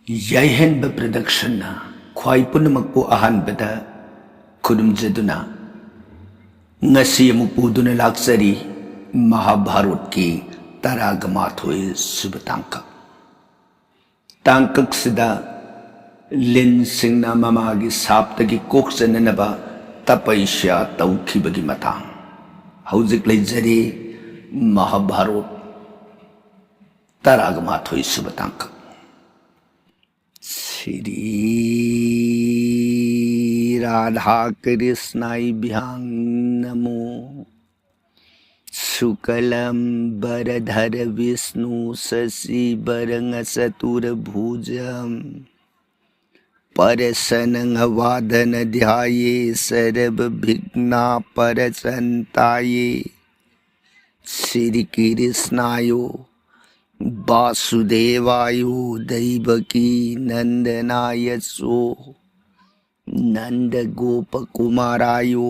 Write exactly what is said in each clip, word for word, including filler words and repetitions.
ꯌꯥꯏꯍꯟꯕ ꯄ꯭ꯔꯗꯛꯁꯟꯅ ꯈ꯭ꯋꯥꯏ ꯄꯨꯝꯅꯃꯛꯄꯨ ꯑꯍꯥꯟꯕꯗ ꯈꯨꯔꯨꯝꯖꯗꯨꯅ ꯉꯁꯤ ꯑꯃꯨꯛ ꯄꯨꯗꯨꯅ ꯂꯥꯛꯆꯔꯤ ꯃꯍꯥꯚꯥꯔꯠꯀꯤ ꯇꯔꯥꯒ ꯃꯥꯊꯣꯏ ꯁꯨꯕ ꯇꯥꯡꯀꯛ꯫ ꯇꯥꯡꯀꯛꯁꯤꯗ ꯂꯤꯟꯁꯤꯡꯅ ꯃꯃꯥꯒꯤ ꯁꯥꯞꯇꯒꯤ ꯀꯣꯛꯆꯅꯅꯕ ꯇꯄꯩꯁ꯭ꯌꯥ ꯇꯧꯈꯤꯕꯒꯤ ꯃꯇꯥꯡ꯫ ꯍꯧꯖꯤꯛ ꯂꯩꯖꯔꯤ ꯃꯍꯥꯚꯥꯔꯠ ꯇꯔꯥꯒ ꯃꯥꯊꯣꯏ ꯁꯨꯕ ꯇꯥꯡꯀꯛ꯫ श्री राधा कृष्णाभ्यां नमो। शुक्लं वरधर विष्णु शशिवर्णं चतुर्भुजम्। प्रसन्नं वदनं ध्याये सर्वविघ्नोपशान्तये। श्रीकृष्णायो वासुदेवायो देवकी नन्दनाय चो नन्दगोपकुमारायो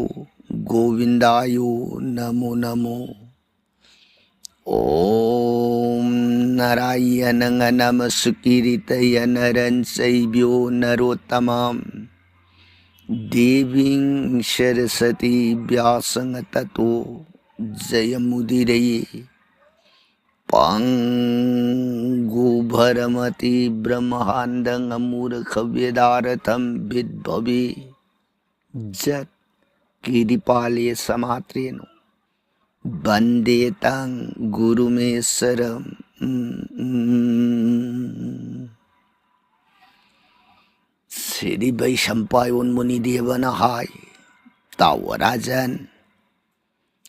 गोविन्दायो नमो नमो। ॐ नारायणं नमस्कृत्य नरं चैव नरोत्तमम्। देवीं सरस्वतीं व्यासं ततो जयमुदीरये। पङ्गुभ्रमतिभ्रमहान्दं मूर्खव्याधारतं विद्भवे। जत्कृपालेशमात्रेण वन्दे तं गुरुमीश्वरम्। श्री वैशम्पायन मुनिदेवना हाय, ताओ राजन,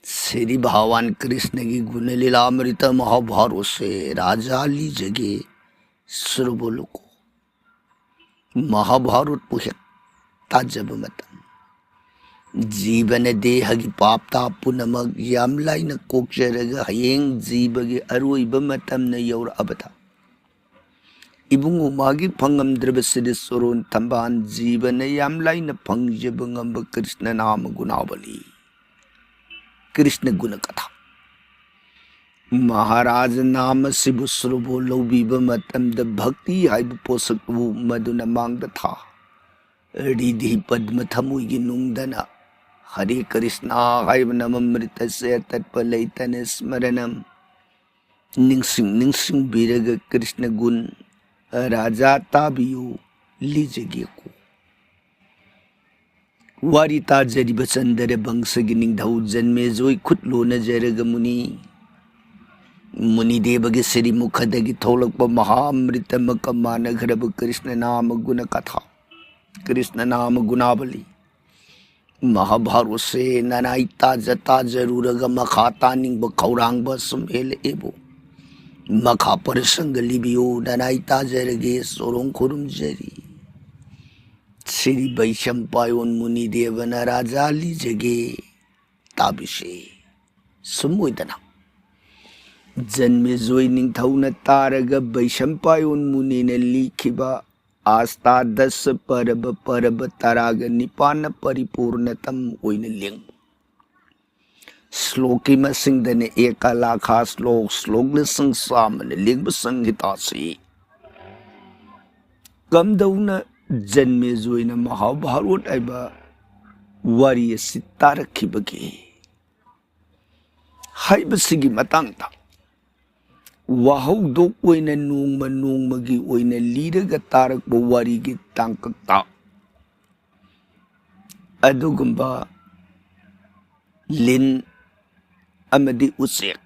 श्री भगवान कृष्ण की गुण लीलामृत महाभारत से राजा लीजिए श्रवण को। ꯃꯍꯥꯚꯥꯔꯠꯄꯨ ꯍꯦꯛ ꯇꯥꯖꯕ ꯃꯇꯝ, ꯖꯤꯕꯅ ꯗꯦꯍꯒꯤ ꯄꯥꯞ ꯇꯥꯞ ꯄꯨꯝꯅꯃꯛ ꯌꯥꯝ ꯂꯥꯏꯅ ꯀꯣꯛꯆꯔꯒ ꯍꯌꯦꯡ ꯖꯤꯕꯒꯤ ꯑꯔꯣꯏꯕ ꯃꯇꯝꯅ ꯌꯧꯔꯛꯑꯕꯗ, ꯏꯕꯨꯡꯉꯣ ꯃꯥꯒꯤ ꯐꯪꯉꯝꯗ꯭ꯔꯕ ꯁꯤꯔꯤꯁ ꯁꯣꯔꯣꯟ ꯊꯝꯕꯥꯜ ꯖꯤꯕꯅ ꯌꯥꯝ ꯂꯥꯏꯅ ꯐꯪꯖꯕ ꯉꯝꯕ ꯀ꯭ꯔꯤꯁꯅ ꯅꯥꯃ ꯒꯨꯅꯥꯕꯂꯤ, ꯀ꯭ꯔꯤꯁꯅ ꯒꯨꯅ ꯀꯊꯥ꯫ ꯃꯍꯥꯔꯥꯖ ꯅꯥꯝ ꯑꯁꯤꯕꯨ ꯁ꯭ꯔꯣꯕꯣ ꯂꯧꯕꯤꯕ ꯃꯇꯝꯗ ꯚꯛꯇꯤ ꯍꯥꯏꯕ ꯄꯣꯠꯁꯛꯇꯨ ꯃꯗꯨꯅ ꯃꯥꯡꯗ ꯊꯥ꯫ ꯔꯤꯙꯤ ꯄꯗ꯭ꯃ ꯊꯃꯣꯏꯒꯤ ꯅꯨꯡꯗꯅ ꯍꯔꯦ ꯀ꯭ꯔꯤꯁꯅ ꯍꯥꯏꯕ ꯅꯃ ꯑꯃ꯭ꯔꯤꯇꯁꯦ ꯇꯠꯄ ꯂꯩꯇꯅ ꯁ꯭ꯃꯔꯅꯝ ꯅꯤꯡꯁꯤꯡ ꯅꯤꯡꯁꯤꯡꯕꯤꯔꯒ ꯀ꯭ꯔꯤꯁꯅ ꯒꯨꯟ ꯔꯥꯖꯥ ꯇꯥꯕꯤꯌꯨ ꯂꯤꯖꯒꯦꯀꯣ꯫ ꯋꯥꯔꯤ ꯇꯥꯖꯔꯤꯕ ꯆꯟꯗ꯭ꯔ ꯕꯪꯁꯒꯤ ꯅꯤꯡꯊꯧ ꯖꯟꯃꯦꯖꯣꯏ ꯈꯨꯠ ꯂꯣꯟꯅꯖꯔꯒ ꯃꯨꯅꯤ, ꯃꯨꯅꯤꯗꯦꯕꯒꯤ ꯁꯤꯔꯤ ꯃꯨꯈꯗꯒꯤ ꯊꯣꯛꯂꯛꯄ ꯃꯍꯥ ꯑꯃ꯭ꯔꯤꯇꯃꯛꯀ ꯃꯥꯟꯅꯈ꯭ꯔꯕ ꯀ꯭ꯔꯤꯁꯅ ꯅꯥꯃ ꯒꯨꯅ ꯀꯊꯥ, ꯀ꯭ꯔꯤꯁꯅ ꯅꯥꯃ ꯒꯨꯅꯥꯕꯂꯤ꯫ ꯃꯍꯥꯚꯥꯔꯠꯁꯦ ꯅꯅꯥꯏ ꯇꯥꯖ ꯇꯥꯖꯔꯨꯔꯒ ꯃꯈꯥ ꯇꯥꯅꯤꯡꯕ ꯈꯧꯔꯥꯡꯕ ꯁꯨꯝ ꯍꯦꯜꯂꯛꯑꯦꯕꯨ꯫ ꯃꯈꯥ ꯄꯔꯁꯪꯒ ꯂꯤꯕꯤꯌꯨ, ꯅꯅꯥꯏ ꯇꯥꯖꯔꯒꯦ, ꯁꯣꯔꯣꯡ ꯈꯨꯔꯨꯝꯖꯔꯤ꯫ ꯁꯤꯔꯤ ꯕꯩꯁꯝꯄꯥꯌꯣꯟ ꯃꯨꯅꯤꯗꯦꯕꯅ ꯔꯥꯖꯥ ꯂꯤꯖꯒꯦ, ꯇꯥꯕꯤꯁꯤ꯫ ꯁꯨꯝ ꯑꯣꯏꯗꯅ ꯖꯟꯃꯦꯖꯣꯏ ꯅꯤꯡꯊꯧꯅ ꯇꯥꯔꯒ ꯕꯩꯁꯝꯄꯥꯌꯣꯟ ꯃꯨꯅꯤꯅ ꯂꯤꯈꯤꯕ ꯑꯁꯇꯥꯗꯁ ꯄꯔꯕ, ꯄꯔꯕ ꯇꯔꯥꯒ ꯅꯤꯄꯥꯟꯅ ꯄꯔꯤꯄꯨꯔꯅꯇꯝ ꯑꯣꯏꯅ ꯂꯦꯡꯕ꯫ ꯁ꯭ꯂꯣꯛꯀꯤ ꯃꯁꯤꯡꯗꯅ ꯑꯦꯀ ꯂꯥꯈꯥ ꯁ꯭ꯂꯣꯛ, ꯁ꯭ꯂꯣꯛ ꯂꯤꯁꯤꯡ ꯆꯥꯝꯃꯅ ꯂꯦꯡꯕ ꯁꯪꯍꯤꯇꯥꯁꯤ꯫ ꯀꯝꯗꯧꯅ ꯖꯟꯃꯦꯖꯣꯏꯅ ꯃꯍꯥꯚꯥꯔꯠ ꯍꯥꯏꯕ ꯋꯥꯔꯤ ꯑꯁꯤ ꯇꯥꯔꯛꯈꯤꯕꯒꯦ ꯍꯥꯏꯕꯁꯤꯒꯤ ꯃꯇꯥꯡꯗ ꯋꯥꯍꯧꯗꯣꯛ ꯑꯣꯏꯅ ꯅꯣꯡꯃ ꯅꯣꯡꯃꯒꯤ ꯑꯣꯏꯅ ꯂꯤꯔꯒ ꯇꯥꯔꯛꯄ ꯋꯥꯔꯤꯒꯤ ꯇꯥꯡꯀꯛꯇ ꯑꯗꯨꯒꯨꯝꯕ ꯂꯤꯟ ꯑꯃꯗꯤ ꯎꯆꯦꯛ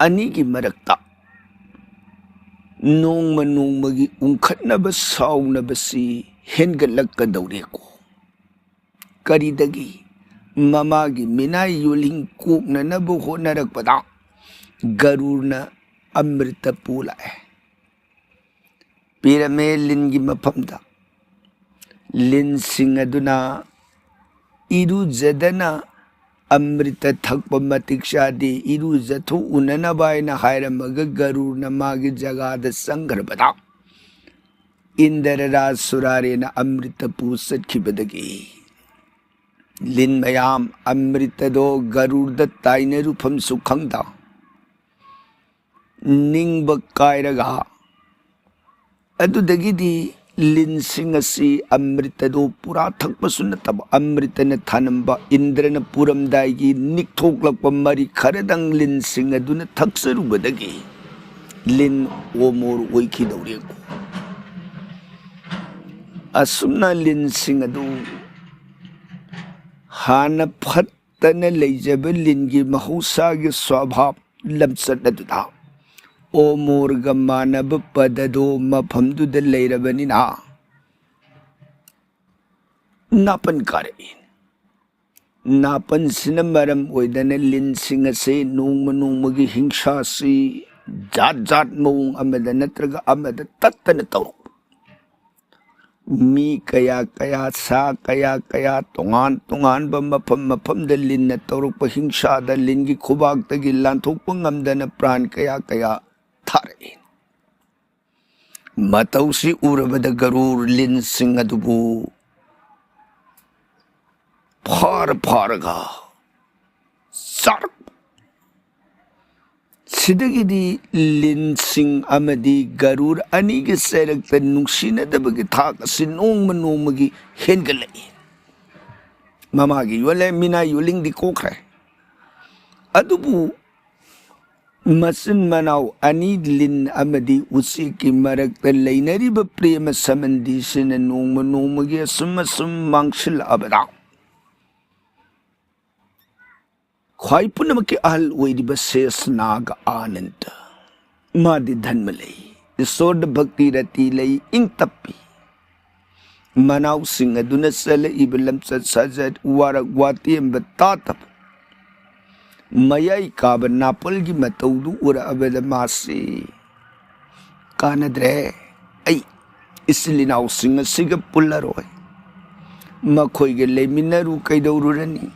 ꯑꯅꯤꯒꯤ ꯃꯔꯛꯇ ꯅꯣꯡꯃ ꯅꯣꯡꯃꯒꯤ ꯎꯪꯈꯠꯅꯕ ꯁꯥꯎꯅꯕꯁꯤ ꯍꯦꯟꯒꯠꯂꯛꯀꯗꯧꯔꯦꯀꯣ꯫ ꯀꯔꯤꯗꯒꯤ? ꯃꯃꯥꯒꯤ ꯃꯤꯅꯥꯏ ꯌꯨꯂꯤꯡ ꯀꯣꯛꯅꯅꯕ ꯍꯣꯠꯅꯔꯛꯄꯗ ꯒꯔꯨꯔꯅ ꯑꯃ꯭ꯔꯤꯇ ꯄꯨ ꯂꯥꯛꯑꯦ꯫ ꯄꯤꯔꯝꯃꯦ ꯂꯤꯟꯒꯤ ꯃꯐꯝꯗ꯫ ꯂꯤꯟꯁꯤꯡ ꯑꯗꯨꯅ ꯏꯔꯨꯖꯗꯅ ꯑꯃ꯭ꯔꯤꯇ ꯊꯛꯄ ꯃꯇꯤꯛ ꯆꯥꯗꯦ, ꯏꯔꯨꯖꯊꯣꯛꯎꯅꯅꯕ ꯍꯥꯏꯅ ꯍꯥꯏꯔꯝꯃꯒ ꯒꯔꯨꯔꯅ ꯃꯥꯒꯤ ꯖꯒꯥꯗ ꯆꯪꯈ꯭ꯔꯕꯗ ꯏꯟꯗ꯭ꯔ ꯔꯥꯖ ꯁꯨꯔꯥꯔꯦꯅ ꯑꯃ꯭ꯔꯤꯇ ꯄꯨ ꯆꯠꯈꯤꯕꯗꯒꯤ ꯂꯤꯟ ꯃꯌꯥꯝ ꯑꯃ꯭ꯔꯤꯇꯗꯣ ꯒꯔꯨꯔꯗ ꯇꯥꯏꯅꯔꯨꯐꯝꯁꯨ ꯈꯪꯗ ꯅꯤꯡꯕ ꯀꯥꯏꯔꯒ, ꯑꯗꯨꯗꯒꯤꯗꯤ ꯂꯤꯟꯁꯤꯡ ꯑꯁꯤ ꯑꯃ꯭ꯔꯤꯇꯗꯣ ꯄꯨꯔꯥ ꯊꯛꯄꯁꯨ ꯅꯠꯇꯕ, ꯑꯃ꯭ꯔꯤꯇꯅ ꯊꯥꯅꯝꯕ, ꯏꯟꯗ꯭ꯔꯅ ꯄꯨꯔꯝꯗꯥꯏꯒꯤ ꯅꯤꯛꯊꯣꯛꯂꯛꯄ ꯃꯔꯤ ꯈꯔꯗꯪ ꯂꯤꯟꯁꯤꯡ ꯑꯗꯨꯅ ꯊꯛꯆꯔꯨꯕꯗꯒꯤ ꯂꯤꯟ ꯑꯣꯃꯣꯔ ꯑꯣꯏꯈꯤꯗꯧꯔꯦꯀꯣ꯫ ꯑꯁꯨꯝꯅ ꯂꯤꯟꯁꯤꯡ ꯑꯗꯨ ꯍꯥꯟꯅ ꯐꯠꯇꯅ ꯂꯩꯖꯕ ꯂꯤꯟꯒꯤ ꯃꯍꯧꯁꯥꯒꯤ ꯁ꯭ꯋꯚꯥꯕ ꯂꯝꯆꯠ ꯑꯗꯨꯗ ꯑꯣꯃꯣꯔꯒ ꯃꯥꯟꯅꯕ ꯄꯗꯗꯣ ꯃꯐꯝꯗꯨꯗ ꯂꯩꯔꯕꯅꯤꯅ ꯅꯥꯄꯟ ꯀꯥꯔꯛꯏ꯫ ꯅꯥꯄꯟꯁꯤꯅ ꯃꯔꯝ ꯑꯣꯏꯗꯅ ꯂꯤꯟꯁꯤꯡ ꯑꯁꯤ ꯅꯣꯡꯃ ꯅꯣꯡꯃꯒꯤ ꯍꯤꯡꯁꯥꯁꯤ ꯖꯥꯠ ꯖꯥꯠ ꯃꯑꯣꯡ ꯑꯃꯗ ꯅꯠꯇ꯭ꯔꯒ ꯑꯃꯗ ꯇꯠꯇꯅ ꯇꯧꯔꯛꯄ꯫ ꯃꯤ ꯀꯌꯥ ꯀꯌꯥ, ꯁꯥ ꯀꯌꯥ ꯀꯌꯥ, ꯇꯣꯉꯥꯟ ꯇꯣꯉꯥꯟꯕ ꯃꯐꯝ ꯃꯐꯝꯗ ꯂꯤꯟꯅ ꯇꯧꯔꯛꯄ ꯍꯤꯡꯁꯥꯗ ꯂꯤꯟꯒꯤ ꯈꯨꯕꯥꯛꯇꯒꯤ ꯂꯥꯟꯊꯣꯛꯄ ꯉꯝꯗꯅ ꯄ꯭ꯔꯥꯟ ꯀꯌꯥ ꯀꯌꯥ ꯊꯥꯔꯛꯏ꯫ ꯃꯇꯧꯁꯤ ꯎꯔꯕꯗ ꯒꯔꯨꯔ ꯂꯤꯟꯁꯤꯡ ꯑꯗꯨꯕꯨ ꯐꯥꯔ ꯐꯥꯔꯒ ꯆꯥꯔꯛꯄ꯫ ꯁꯤꯗꯒꯤꯗꯤ ꯂꯤꯟꯁꯤꯡ ꯑꯃꯗꯤ ꯒꯔꯨꯔ ꯑꯅꯤꯒꯤ ꯆꯩꯔꯛꯇ ꯅꯨꯡꯁꯤꯅꯗꯕꯒꯤ ꯊꯥꯛ ꯑꯁꯤ ꯅꯣꯡꯃ ꯅꯣꯡꯃꯒꯤ ꯍꯦꯟꯒꯠꯂꯛꯏ꯫ ꯃꯃꯥꯒꯤ ꯌꯣꯜꯂꯦ, ꯃꯤꯅꯥꯏ ꯌꯣꯜꯂꯤꯡꯗꯤ ꯀꯣꯛꯈ꯭ꯔꯦ꯫ ꯑꯗꯨꯕꯨ ꯃꯆꯤꯟ ꯃꯅꯥꯎ ꯑꯅꯤ, ꯂꯤꯟ ꯑꯃꯗꯤ ꯎꯆꯦꯛꯀꯤ ꯃꯔꯛꯇ ꯂꯩꯅꯔꯤꯕ ꯄ꯭ꯔꯦꯃ ꯁꯃꯟꯗꯤꯁꯤꯅ ꯅꯣꯡꯃ ꯅꯣꯡꯃꯒꯤ ꯑꯁꯨꯝ ꯑꯁꯨꯝ ꯃꯥꯡꯁꯤꯜꯂꯛꯑꯕꯗ, ꯈ꯭ꯋꯥꯏ ꯄꯨꯝꯅꯃꯛꯀꯤ ꯑꯍꯜ ꯑꯣꯏꯔꯤꯕ ꯁꯦꯁ ꯅꯥꯒ ꯑꯥꯅꯟꯗ, ꯃꯥꯗꯤ ꯙꯟꯃ ꯂꯩ, ꯏꯁꯣꯔꯗ ꯚꯛꯇꯤ ꯔꯇꯤ ꯂꯩ, ꯏꯪ ꯇꯞꯄꯤ꯫ ꯃꯅꯥꯎꯁꯤꯡ ꯑꯗꯨꯅ ꯆꯠꯂꯛꯏꯕ ꯂꯝꯆꯠ ꯁꯥꯖꯠ, ꯋꯥꯔꯛ ꯋꯥꯇꯦꯝꯕ ꯇꯥꯗꯕ, ꯃꯌꯥꯏ ꯀꯥꯕ ꯅꯥꯄꯜꯒꯤ ꯃꯇꯧꯗꯨ ꯎꯔꯛꯑꯕꯗ ꯃꯥꯁꯤ, "ꯀꯥꯟꯅꯗ꯭ꯔꯦ, ꯑꯩ ꯏꯆꯤꯜ ꯏꯅꯥꯎꯁꯤꯡ ꯑꯁꯤꯒ ꯄꯨꯜꯂꯔꯣꯏ꯫ ꯃꯈꯣꯏꯒ ꯂꯩꯃꯤꯟꯅꯔꯨ ꯀꯩꯗꯧꯔꯨꯔꯅꯤ?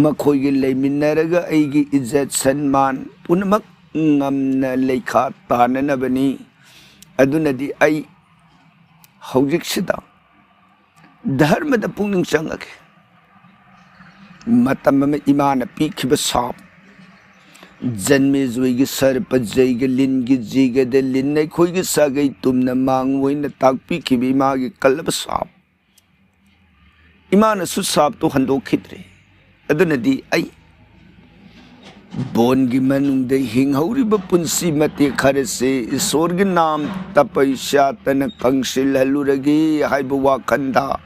ꯃꯈꯣꯏꯒ ꯂꯩꯃꯤꯟꯅꯔꯒ ꯑꯩꯒꯤ ꯏꯖꯠ ꯁꯟꯃꯥꯟ ꯄꯨꯝꯅꯃꯛ ꯉꯝꯅ ꯂꯩꯈꯥ ꯇꯥꯅꯅꯕꯅꯤ꯫ ꯑꯗꯨꯅꯗꯤ ꯑꯩ ꯍꯧꯖꯤꯛꯁꯤꯗ ꯙꯔꯃꯗ ꯄꯨꯛꯅꯤꯡ ꯆꯪꯉꯒꯦ꯫" ꯃꯇꯝ ꯑꯃ ꯏꯃꯥꯅ ꯄꯤꯈꯤꯕ ꯁꯥꯞ, ꯖꯟꯃꯦꯖꯣꯏꯒꯤ ꯁꯔꯄ ꯖꯩꯒ ꯂꯤꯟꯒꯤ ꯖꯤꯒꯗ ꯂꯤꯟ ꯑꯩꯈꯣꯏꯒꯤ ꯁꯥꯒꯩ ꯇꯨꯝꯅ ꯃꯥꯡꯉꯨ ꯍꯥꯏꯅ ꯇꯥꯛꯄꯤꯈꯤꯕ ꯏꯃꯥꯒꯤ ꯀꯜꯂꯕ ꯁꯥꯞ꯫ ꯏꯃꯥꯅꯁꯨ ꯁꯥꯞꯇꯨ ꯍꯟꯗꯣꯛꯈꯤꯗ꯭ꯔꯦ꯫ ꯑꯗꯨꯅꯗꯤ ꯑꯩ ꯕꯣꯟꯒꯤ ꯃꯅꯨꯡꯗ ꯍꯤꯡꯍꯧꯔꯤꯕ ꯄꯨꯟꯁꯤ ꯃꯇꯦꯛ ꯈꯔꯁꯦ ꯏꯁꯣꯔꯒꯤ ꯅꯥꯝ ꯇꯄꯩꯁꯥꯇꯅ ꯀꯪꯁꯤꯜꯍꯜꯂꯨꯔꯒꯦ ꯍꯥꯏꯕ ꯋꯥꯈꯜꯗ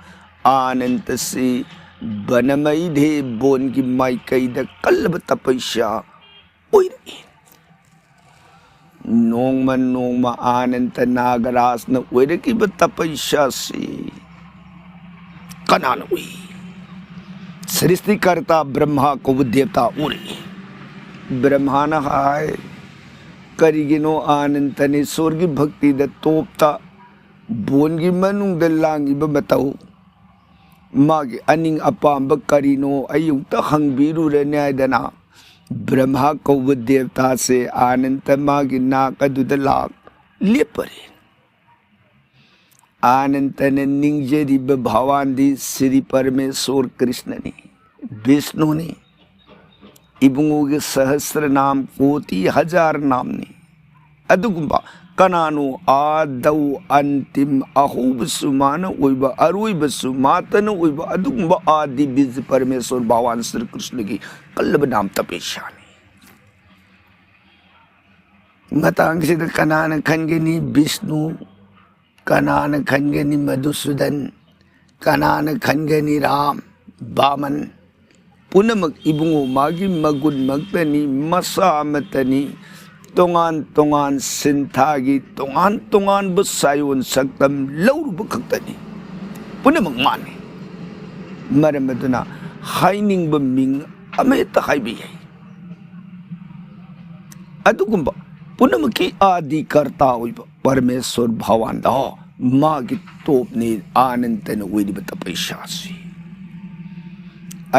ꯑꯥꯅꯟꯗꯁꯤ ꯕꯅꯃꯩꯙꯦ ꯕꯣꯟꯒꯤ ꯃꯥꯏꯀꯩꯗ ꯀꯜꯂꯕ ꯇꯄꯩꯁꯥ ꯑꯣꯏꯔꯛꯏ꯫ ꯅꯣꯡꯃ ꯅꯣꯡꯃ ꯑꯥꯅꯟꯗ ꯅꯥꯒꯔꯥꯖꯅ ꯑꯣꯏꯔꯛꯏꯕ ꯇꯄꯩꯁꯥꯁꯤ ꯀꯅꯥꯅ ꯎꯏ? ꯁ꯭ꯔꯤꯁꯇꯤꯀꯔꯇꯥ ꯕ꯭ꯔꯍ꯭ꯃꯥ ꯀꯧꯕ ꯗꯦꯕꯇꯥ ꯎꯔꯛꯏ꯫ ꯕ꯭ꯔꯍ꯭ꯃꯥꯅ ꯍꯥꯏ, "ꯀꯔꯤꯒꯤꯅꯣ ꯑꯥꯅꯟꯗꯅ ꯏꯁꯣꯔꯒꯤ ꯚꯛꯇꯤꯗ ꯇꯣꯞꯇ ꯕꯣꯟꯒꯤ ꯃꯅꯨꯡꯗ ꯂꯥꯡꯉꯤꯕ ꯃꯇꯧ? ꯃꯥꯒꯤ ꯑꯅꯤꯡ ꯑꯄꯥꯝꯕ ꯀꯔꯤꯅꯣ ꯑꯩ ꯑꯃꯨꯛꯇ ꯍꯪꯕꯤꯔꯨꯔꯅꯤ" ꯍꯥꯏꯗꯅ ꯕ꯭ꯔꯍ꯭ꯃꯥ ꯀꯧꯕ ꯗꯦꯕꯇꯥꯁꯦ ꯑꯥꯅꯟꯗ ꯃꯥꯒꯤ ꯅꯥꯛ ꯑꯗꯨꯗ ꯂꯥꯛ ꯂꯦꯞꯄꯔꯦ꯫ ꯑꯥꯅꯟꯗꯅ ꯅꯤꯡꯖꯔꯤꯕ ꯚꯒꯋꯥꯟꯗꯤ ꯁ꯭ꯔꯤ ꯄꯔꯃꯦꯁꯣꯔ ꯀ꯭ꯔꯤꯁꯅꯅꯤ, ꯕꯤꯁꯅꯨꯅꯤ, ꯏꯕꯨꯡꯉꯣꯒꯤ ꯁꯍꯁ꯭ꯔ ꯅꯥꯝ ꯀꯣꯇꯤ ꯍꯖꯥꯔ ꯅꯥꯝꯅꯤ꯫ ꯑꯗꯨꯒꯨꯝꯕ ꯀꯅꯥꯅꯣ ꯑꯥꯗꯧ ꯑꯟꯇꯤꯝ, ꯑꯍꯧꯕꯁꯨ ꯃꯥꯅ ꯑꯣꯏꯕ, ꯑꯔꯣꯏꯕꯁꯨ ꯃꯥꯇꯅ ꯑꯣꯏꯕ ꯑꯗꯨꯒꯨꯝꯕ ꯑꯥꯗꯤ ꯕꯤꯖ ꯄꯔꯃꯦꯁꯣꯔ ꯚꯒꯋꯥꯟ ꯁ꯭ꯔꯤ ꯀ꯭ꯔꯤꯁꯅꯒꯤ ꯀꯜꯂꯕ ꯅꯥꯝ ꯇꯄꯦꯁꯥꯅꯤ? ꯃꯇꯥꯡꯁꯤꯗ ꯀꯅꯥꯅ ꯈꯟꯒꯅꯤ ꯕꯤꯁꯅꯨ? ꯀꯅꯥꯅ ꯈꯟꯒꯅꯤ ꯃꯙꯨꯁꯨꯗꯟ? ꯀꯅꯥꯅ ꯈꯟꯒꯅꯤ ꯔꯥꯝ, ꯕꯥꯃꯟ? ꯄꯨꯝꯅꯃꯛ ꯏꯕꯨꯡꯉꯣ ꯃꯥꯒꯤ ꯃꯒꯨꯟꯃꯛꯇꯅꯤ, ꯃꯁꯥ ꯑꯃꯠꯇꯅꯤ꯫ ꯇꯣꯉꯥꯟ ꯇꯣꯉꯥꯟ ꯁꯤꯟꯊꯥꯒꯤ ꯇꯣꯉꯥꯟ ꯇꯣꯉꯥꯟꯕ ꯁꯥꯌꯣꯟ ꯁꯛꯇꯝ ꯂꯧꯔꯨꯕ ꯈꯛꯇꯅꯤ꯫ ꯄꯨꯝꯅꯃꯛ ꯃꯥꯅꯤ꯫ ꯃꯔꯝ ꯑꯗꯨꯅ ꯍꯥꯏꯅꯤꯡꯕ ꯃꯤꯡ ꯑꯃꯍꯦꯛꯇ ꯍꯥꯏꯕ ꯌꯥꯏ꯫ ꯑꯗꯨꯒꯨꯝꯕ ꯄꯨꯝꯅꯃꯛꯀꯤ ꯑꯥꯗꯤ ꯀꯔꯇꯥ ꯑꯣꯏꯕ ꯄꯔꯃꯦꯁꯣꯔ ꯚꯒꯋꯥꯟꯗ ꯃꯥꯒꯤ ꯇꯣꯞꯅꯤ ꯑꯥꯅꯟꯗꯅ ꯑꯣꯏꯔꯤꯕ ꯇꯄꯩꯁꯥꯁꯤ꯫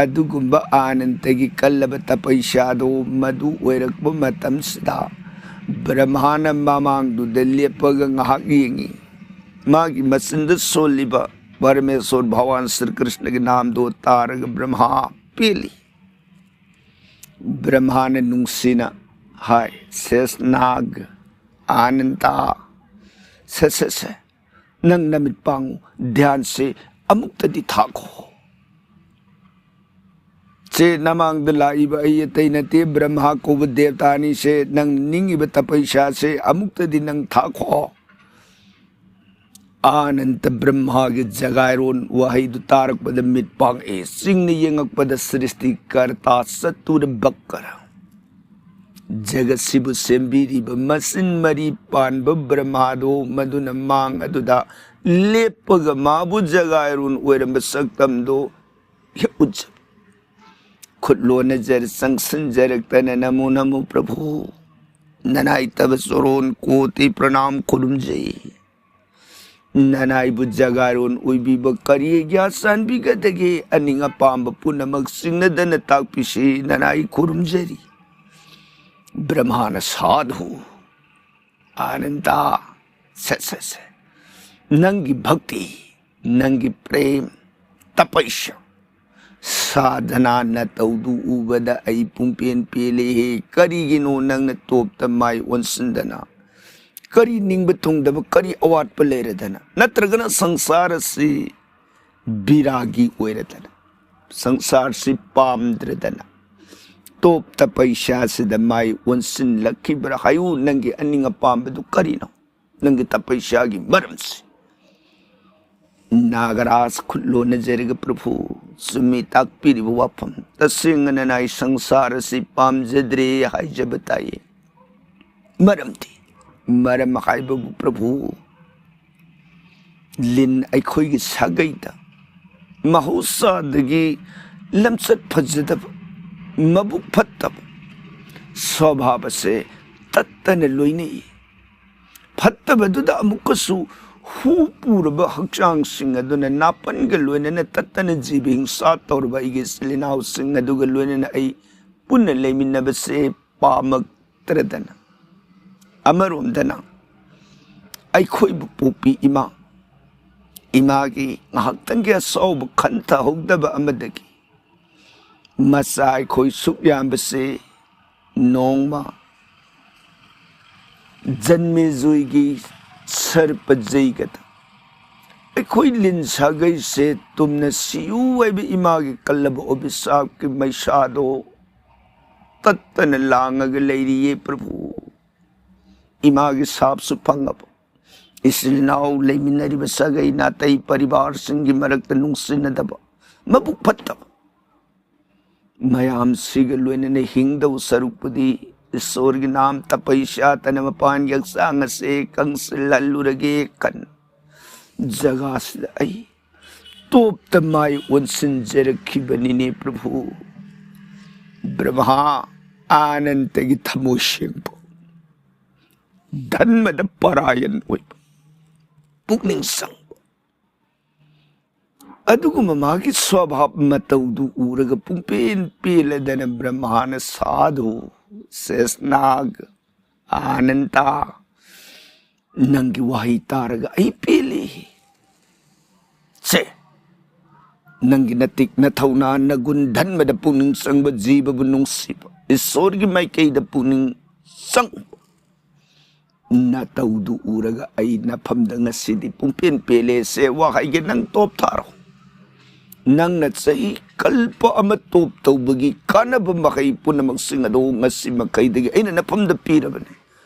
ꯑꯗꯨꯒꯨꯝꯕ ꯑꯥꯅꯟꯗꯒꯤ ꯀꯜꯂꯕ ꯇꯄꯩꯁꯥꯗꯣ ꯃꯗꯨ ꯑꯣꯏꯔꯛꯄ ꯃꯇꯝꯁꯤꯗ ꯕ꯭ꯔꯍ꯭ꯃꯥꯅ ꯃꯃꯥꯡꯗꯨꯗ ꯂꯦꯞꯄꯒ ꯉꯥꯏꯍꯥꯛ ꯌꯦꯡꯉꯤ꯫ ꯃꯥꯒꯤ ꯃꯆꯤꯟꯗ ꯁꯣꯜꯂꯤꯕ ꯄꯔꯃꯦꯁꯣꯔ ꯚꯒꯋꯥꯟ ꯁ꯭ꯔꯤ ꯀ꯭ꯔꯤꯁꯅꯒꯤ ꯅꯥꯝꯗꯣ ꯇꯥꯔꯒ ꯕ꯭ꯔꯍ꯭ꯃꯥ ꯄꯦꯜꯂꯤ꯫ ꯕ꯭ꯔꯍꯃꯥꯅ ꯅꯨꯡꯁꯤꯅ ꯍꯥꯏ, "ꯁꯦꯁꯅꯥꯒ, ꯑꯥꯅꯟꯗ, ꯁꯦ, ꯁꯦ, ꯁꯦ, ꯅꯪ ꯅꯃꯤꯠ ꯄꯥꯡꯉꯨ, ꯙ꯭ꯌꯥꯟꯁꯦ ꯑꯃꯨꯛꯇꯗꯤ ꯊꯥꯈꯣ꯫ ꯁꯦ, ꯅꯃꯥꯡꯗ ꯂꯥꯛꯏꯕ ꯑꯩ ꯑꯇꯩ ꯅꯠꯇꯦ, ꯕ꯭ꯔꯍꯃꯥ ꯀꯧꯕ ꯗꯦꯕꯇꯥꯅꯤ꯫ ꯁꯦ, ꯅꯪ ꯅꯤꯡꯉꯤꯕ ꯇꯄꯩꯁꯥꯁꯦ ꯑꯃꯨꯛꯇꯗꯤ ꯅꯪ ꯊꯥꯈꯣ"꯫ ꯑꯥꯅꯟꯗ ꯕ꯭ꯔꯍꯃꯥꯒꯤ ꯖꯒꯥꯏꯔꯣꯟ ꯋꯥꯍꯩꯗꯨ ꯇꯥꯔꯛꯄꯗ ꯃꯤꯠ ꯄꯥꯡꯉꯛꯏ꯫ ꯆꯤꯡꯅ ꯌꯦꯡꯉꯛꯄꯗ ꯁ꯭ꯔꯤꯁꯇꯤ ꯀꯔꯇꯥ ꯆꯇꯨꯔ ꯕꯛꯀꯔ, ꯖꯒꯠꯁꯤꯕꯨ ꯁꯦꯝꯕꯤꯔꯤꯕ ꯃꯆꯤꯟ ꯃꯔꯤ ꯄꯥꯟꯕ ꯕ꯭ꯔꯍꯃꯥꯗꯣ ꯃꯗꯨꯅ ꯃꯥꯡ ꯑꯗꯨꯗ ꯂꯦꯞꯄꯒ ꯃꯥꯕꯨ ꯖꯒꯥꯏꯔꯣꯟ ꯑꯣꯏꯔꯝꯕ ꯁꯛꯇꯝꯗꯣ ꯎꯠꯆꯩ꯫ ꯈꯨꯠ ꯂꯣꯟꯅꯖꯔ ꯆꯪꯁꯤꯟꯖꯔꯛꯇꯅ "ꯅꯃꯣ ꯅꯃꯣ ꯄ꯭ꯔꯚꯨ, ꯅꯅꯥꯏ ꯇꯕ ꯆꯣꯔꯣꯟ ꯀꯣꯇꯤ ꯄ꯭ꯔꯅꯥꯝ ꯈꯨꯔꯨꯝꯖꯩ꯫ ꯅꯅꯥꯏꯕꯨ ꯖꯒꯥꯔꯣꯟ ꯑꯣꯏꯕꯤꯕ ꯀꯔꯤ ꯑꯩꯒ꯭ꯌꯥ ꯆꯥꯟꯕꯤꯒꯗꯒꯦ? ꯑꯅꯤꯡ ꯑꯄꯥꯝꯕ ꯄꯨꯝꯅꯃꯛ ꯆꯤꯡꯅꯗꯅ ꯇꯥꯛꯄꯤꯁꯤ, ꯅꯅꯥꯏ ꯈꯨꯔꯨꯝꯖꯔꯤ"꯫ ꯕ꯭ꯔꯍꯃꯥꯅ "ꯁꯥꯙꯨ, ꯑꯥꯅꯟꯗ, ꯁꯦ, ꯁꯦ, ꯁꯦ, ꯅꯪꯒꯤ ꯚꯛꯇꯤ, ꯅꯪꯒꯤ ꯄ꯭ꯔꯦꯝ, ꯇꯄꯩꯁ, ꯁꯥꯙꯅꯥ ꯅꯇꯧꯗꯨ ꯎꯕꯗ ꯑꯩ ꯄꯨꯡꯄꯦꯟ ꯄꯦꯜꯂꯦꯍꯦ꯫ ꯀꯔꯤꯒꯤꯅꯣ ꯅꯪꯅ ꯇꯣꯞꯇ ꯃꯥꯏ ꯑꯣꯟꯁꯤꯟꯗꯅ? ꯀꯔꯤ ꯅꯤꯡꯕ ꯊꯨꯡꯗꯕ, ꯀꯔꯤ ꯑꯋꯥꯠꯄ ꯂꯩꯔꯗꯅ? ꯅꯠꯇ꯭ꯔꯒꯅ ꯁꯪꯁꯥꯔ ꯑꯁꯤ ꯕꯤꯔꯥꯒꯤ ꯑꯣꯏꯔꯗꯅ, ꯁꯪꯁꯥꯔꯁꯤ ꯄꯥꯝꯗ꯭ꯔꯗꯅ ꯇꯣꯞ ꯇꯄꯩꯁꯥꯁꯤꯗ ꯃꯥꯏ ꯑꯣꯟꯁꯤꯜꯂꯛꯈꯤꯕ꯭ꯔꯥ? ꯍꯥꯏꯌꯨ, ꯅꯪꯒꯤ ꯑꯅꯤꯡ ꯑꯄꯥꯝꯕꯗꯨ ꯀꯔꯤꯅꯣ? ꯅꯪꯒꯤ ꯇꯄꯩꯁꯥꯒꯤ ꯃꯔꯝꯁꯤ꯫ ꯅꯥꯒꯔꯥꯖ ꯈꯨꯠ ꯂꯣꯟꯅꯖꯔꯒ, "ꯄ꯭ꯔꯚꯨ, ꯆꯨꯝꯃꯤ ꯇꯥꯛꯄꯤꯔꯤꯕ ꯋꯥꯐꯝ꯫ ꯇꯁꯦꯡꯅ ꯅꯅꯥꯏ ꯁꯪꯁꯥꯔ ꯑꯁꯤ ꯄꯥꯝꯖꯗ꯭ꯔꯦ ꯍꯥꯏꯖꯕ ꯇꯥꯏꯌꯦ꯫ ꯃꯔꯝꯗꯤ, ꯃꯔꯝ ꯍꯥꯏꯕꯕꯨ, ꯄ꯭ꯔꯚꯨ, ꯂꯤꯟ ꯑꯩꯈꯣꯏꯒꯤ ꯁꯥꯒꯩꯗ ꯃꯍꯧꯁꯥꯗꯒꯤ ꯂꯝꯆꯠ ꯐꯖꯗꯕ, ꯃꯕꯨꯛ ꯐꯠꯇꯕ ꯁ꯭ꯋꯚꯥꯕꯁꯦ ꯇꯠꯇꯅ ꯂꯣꯏꯅꯩ꯫ ꯐꯠꯇꯕꯗꯨꯗ ꯑꯃꯨꯛꯀꯁꯨ ꯍꯨ ꯄꯨꯔꯕ ꯍꯛꯆꯥꯡꯁꯤꯡ ꯑꯗꯨꯅ ꯅꯥꯄꯟꯒ ꯂꯣꯏꯅꯅ ꯇꯠꯇꯅ ꯖꯤꯕ ꯍꯤꯡꯁꯥ ꯇꯧꯔꯕ ꯑꯩꯒꯤ ꯏꯆꯤꯜ ꯏꯅꯥꯎꯁꯤꯡ ꯑꯗꯨꯒ ꯂꯣꯏꯅꯅ ꯑꯩ ꯄꯨꯟꯅ ꯂꯩꯃꯤꯟꯅꯕꯁꯦ ꯄꯥꯝꯃꯛꯇ꯭ꯔꯗꯅ, ꯑꯃꯔꯣꯝꯗꯅ ꯑꯩꯈꯣꯏꯕꯨ ꯄꯣꯛꯄꯤ ꯏꯃꯥ, ꯏꯃꯥꯒꯤ ꯉꯥꯏꯍꯥꯛꯇꯪꯒꯤ ꯑꯁꯥꯎꯕ ꯈꯟꯊꯍꯧꯗꯕ ꯑꯃꯗꯒꯤ ꯃꯆꯥ ꯑꯩꯈꯣꯏ ꯁꯨꯛ ꯌꯥꯝꯕꯁꯦ ꯅꯣꯡꯃ ꯖꯟꯃꯦꯖꯨꯏꯒꯤ ꯁꯔꯄ ꯖꯩꯒꯗ ꯑꯩꯈꯣꯏ ꯂꯤꯟ ꯁꯥꯒꯩꯁꯦ ꯇꯨꯝꯅ ꯁꯤꯌꯨ ꯍꯥꯏꯕ ꯏꯃꯥꯒꯤ ꯀꯜꯂꯕ ꯑꯣꯕꯤꯁꯥꯞꯀꯤ ꯃꯩꯁꯥꯗꯣ ꯇꯠꯇꯅ ꯂꯥꯡꯉꯒ ꯂꯩꯔꯤꯌꯦ ꯄ꯭ꯔꯚꯨ꯫ ꯏꯃꯥꯒꯤ ꯁꯥꯞꯁꯨ ꯐꯪꯉꯕ, ꯏꯆꯤꯜ ꯏꯅꯥꯎ ꯂꯩꯃꯤꯟꯅꯔꯤꯕ ꯁꯥꯒꯩ ꯅꯥꯇꯩ ꯄꯔꯤꯕꯥꯔꯁꯤꯡꯒꯤ ꯃꯔꯛꯇ ꯅꯨꯡꯁꯤꯅꯗꯕ, ꯃꯕꯨꯛ ꯐꯠꯇꯕ, ꯃꯌꯥꯝꯁꯤꯒ ꯂꯣꯏꯅꯅ ꯍꯤꯡꯗꯧ ꯁꯔꯨꯛꯄꯨꯗꯤ ꯏꯁꯣꯔꯒꯤ ꯅꯥꯝ ꯇꯄꯩ ꯁꯥꯠꯇꯅ ꯃꯄꯥꯟꯒꯤ ꯍꯛꯆꯥꯡ ꯑꯁꯦ ꯀꯪꯁꯤꯜꯍꯜꯂꯨꯔꯒꯦ ꯈꯟ ꯖꯒꯥꯁꯤꯗ ꯑꯩ ꯇꯣꯞꯇ ꯃꯥꯏ ꯑꯣꯟꯁꯤꯟꯖꯔꯛꯈꯤꯕꯅꯤꯅꯦ ꯄ꯭ꯔꯚꯨ꯫ ꯕ꯭ꯔꯍꯃꯥ ꯑꯥꯅꯟꯗꯒꯤ ꯊꯃꯣꯏ ꯁꯦꯡꯕ, ꯙꯟꯃꯗ ꯄꯔꯥꯌꯟ ꯑꯣꯏꯕ, ꯄꯨꯛꯅꯤꯡ ꯆꯪꯕ, ꯑꯗꯨꯒꯨꯝꯕ ꯃꯥꯒꯤ ꯁ꯭ꯋꯚꯥꯕ ꯃꯇꯧꯗꯨ ꯎꯔꯒ ꯄꯨꯡꯄꯦꯟ ꯄꯦꯜꯂꯗꯅ ꯕ꯭ꯔꯍꯃꯥꯅ ꯁꯥꯗꯨ, ꯁꯦꯁꯅꯥꯒ, ꯑꯥꯅꯟꯗ, ꯅꯪꯒꯤ ꯋꯥꯍꯩ ꯇꯥꯔꯒ ꯑꯩ ꯄꯦꯜꯂꯤ꯫ ꯁꯦ, ꯅꯪꯒꯤ ꯅꯇꯤꯛ ꯅꯊꯧꯅꯥ ꯅꯒꯨꯟ ꯙꯟꯃꯗ ꯄꯨꯛꯅꯤꯡ ꯆꯪꯕ, ꯖꯤꯕꯕꯨ ꯅꯨꯡꯁꯤꯕ, ꯏꯁꯣꯔꯒꯤ ꯃꯥꯏꯀꯩꯗ ꯄꯨꯛꯅꯤꯡ ꯆꯪꯕ ꯅꯇꯧꯗꯨ ꯎꯔꯒ ꯑꯩ ꯅꯐꯝꯗ ꯉꯁꯤꯗꯤ ꯄꯨꯡꯄꯦꯟ ꯄꯦꯜꯂꯦ꯫ ꯁꯦ ꯋꯥꯍꯩꯒꯤ ꯅꯪ ꯇꯣꯞ ꯊꯥꯔꯣ꯫ ꯅꯪꯅ ꯆꯍꯤ ꯀꯜꯄ ꯑꯃ ꯇꯣꯞ ꯇꯧꯕꯒꯤ ꯀꯥꯟꯅꯕ ꯃꯍꯩ ꯄꯨꯝꯅꯃꯛꯁꯤꯡ ꯑꯗꯨ ꯉꯁꯤ ꯃꯈꯩꯗꯒꯤ ꯑꯩꯅ ꯅꯐꯝꯗ ꯄꯤꯔꯕꯅꯤ꯫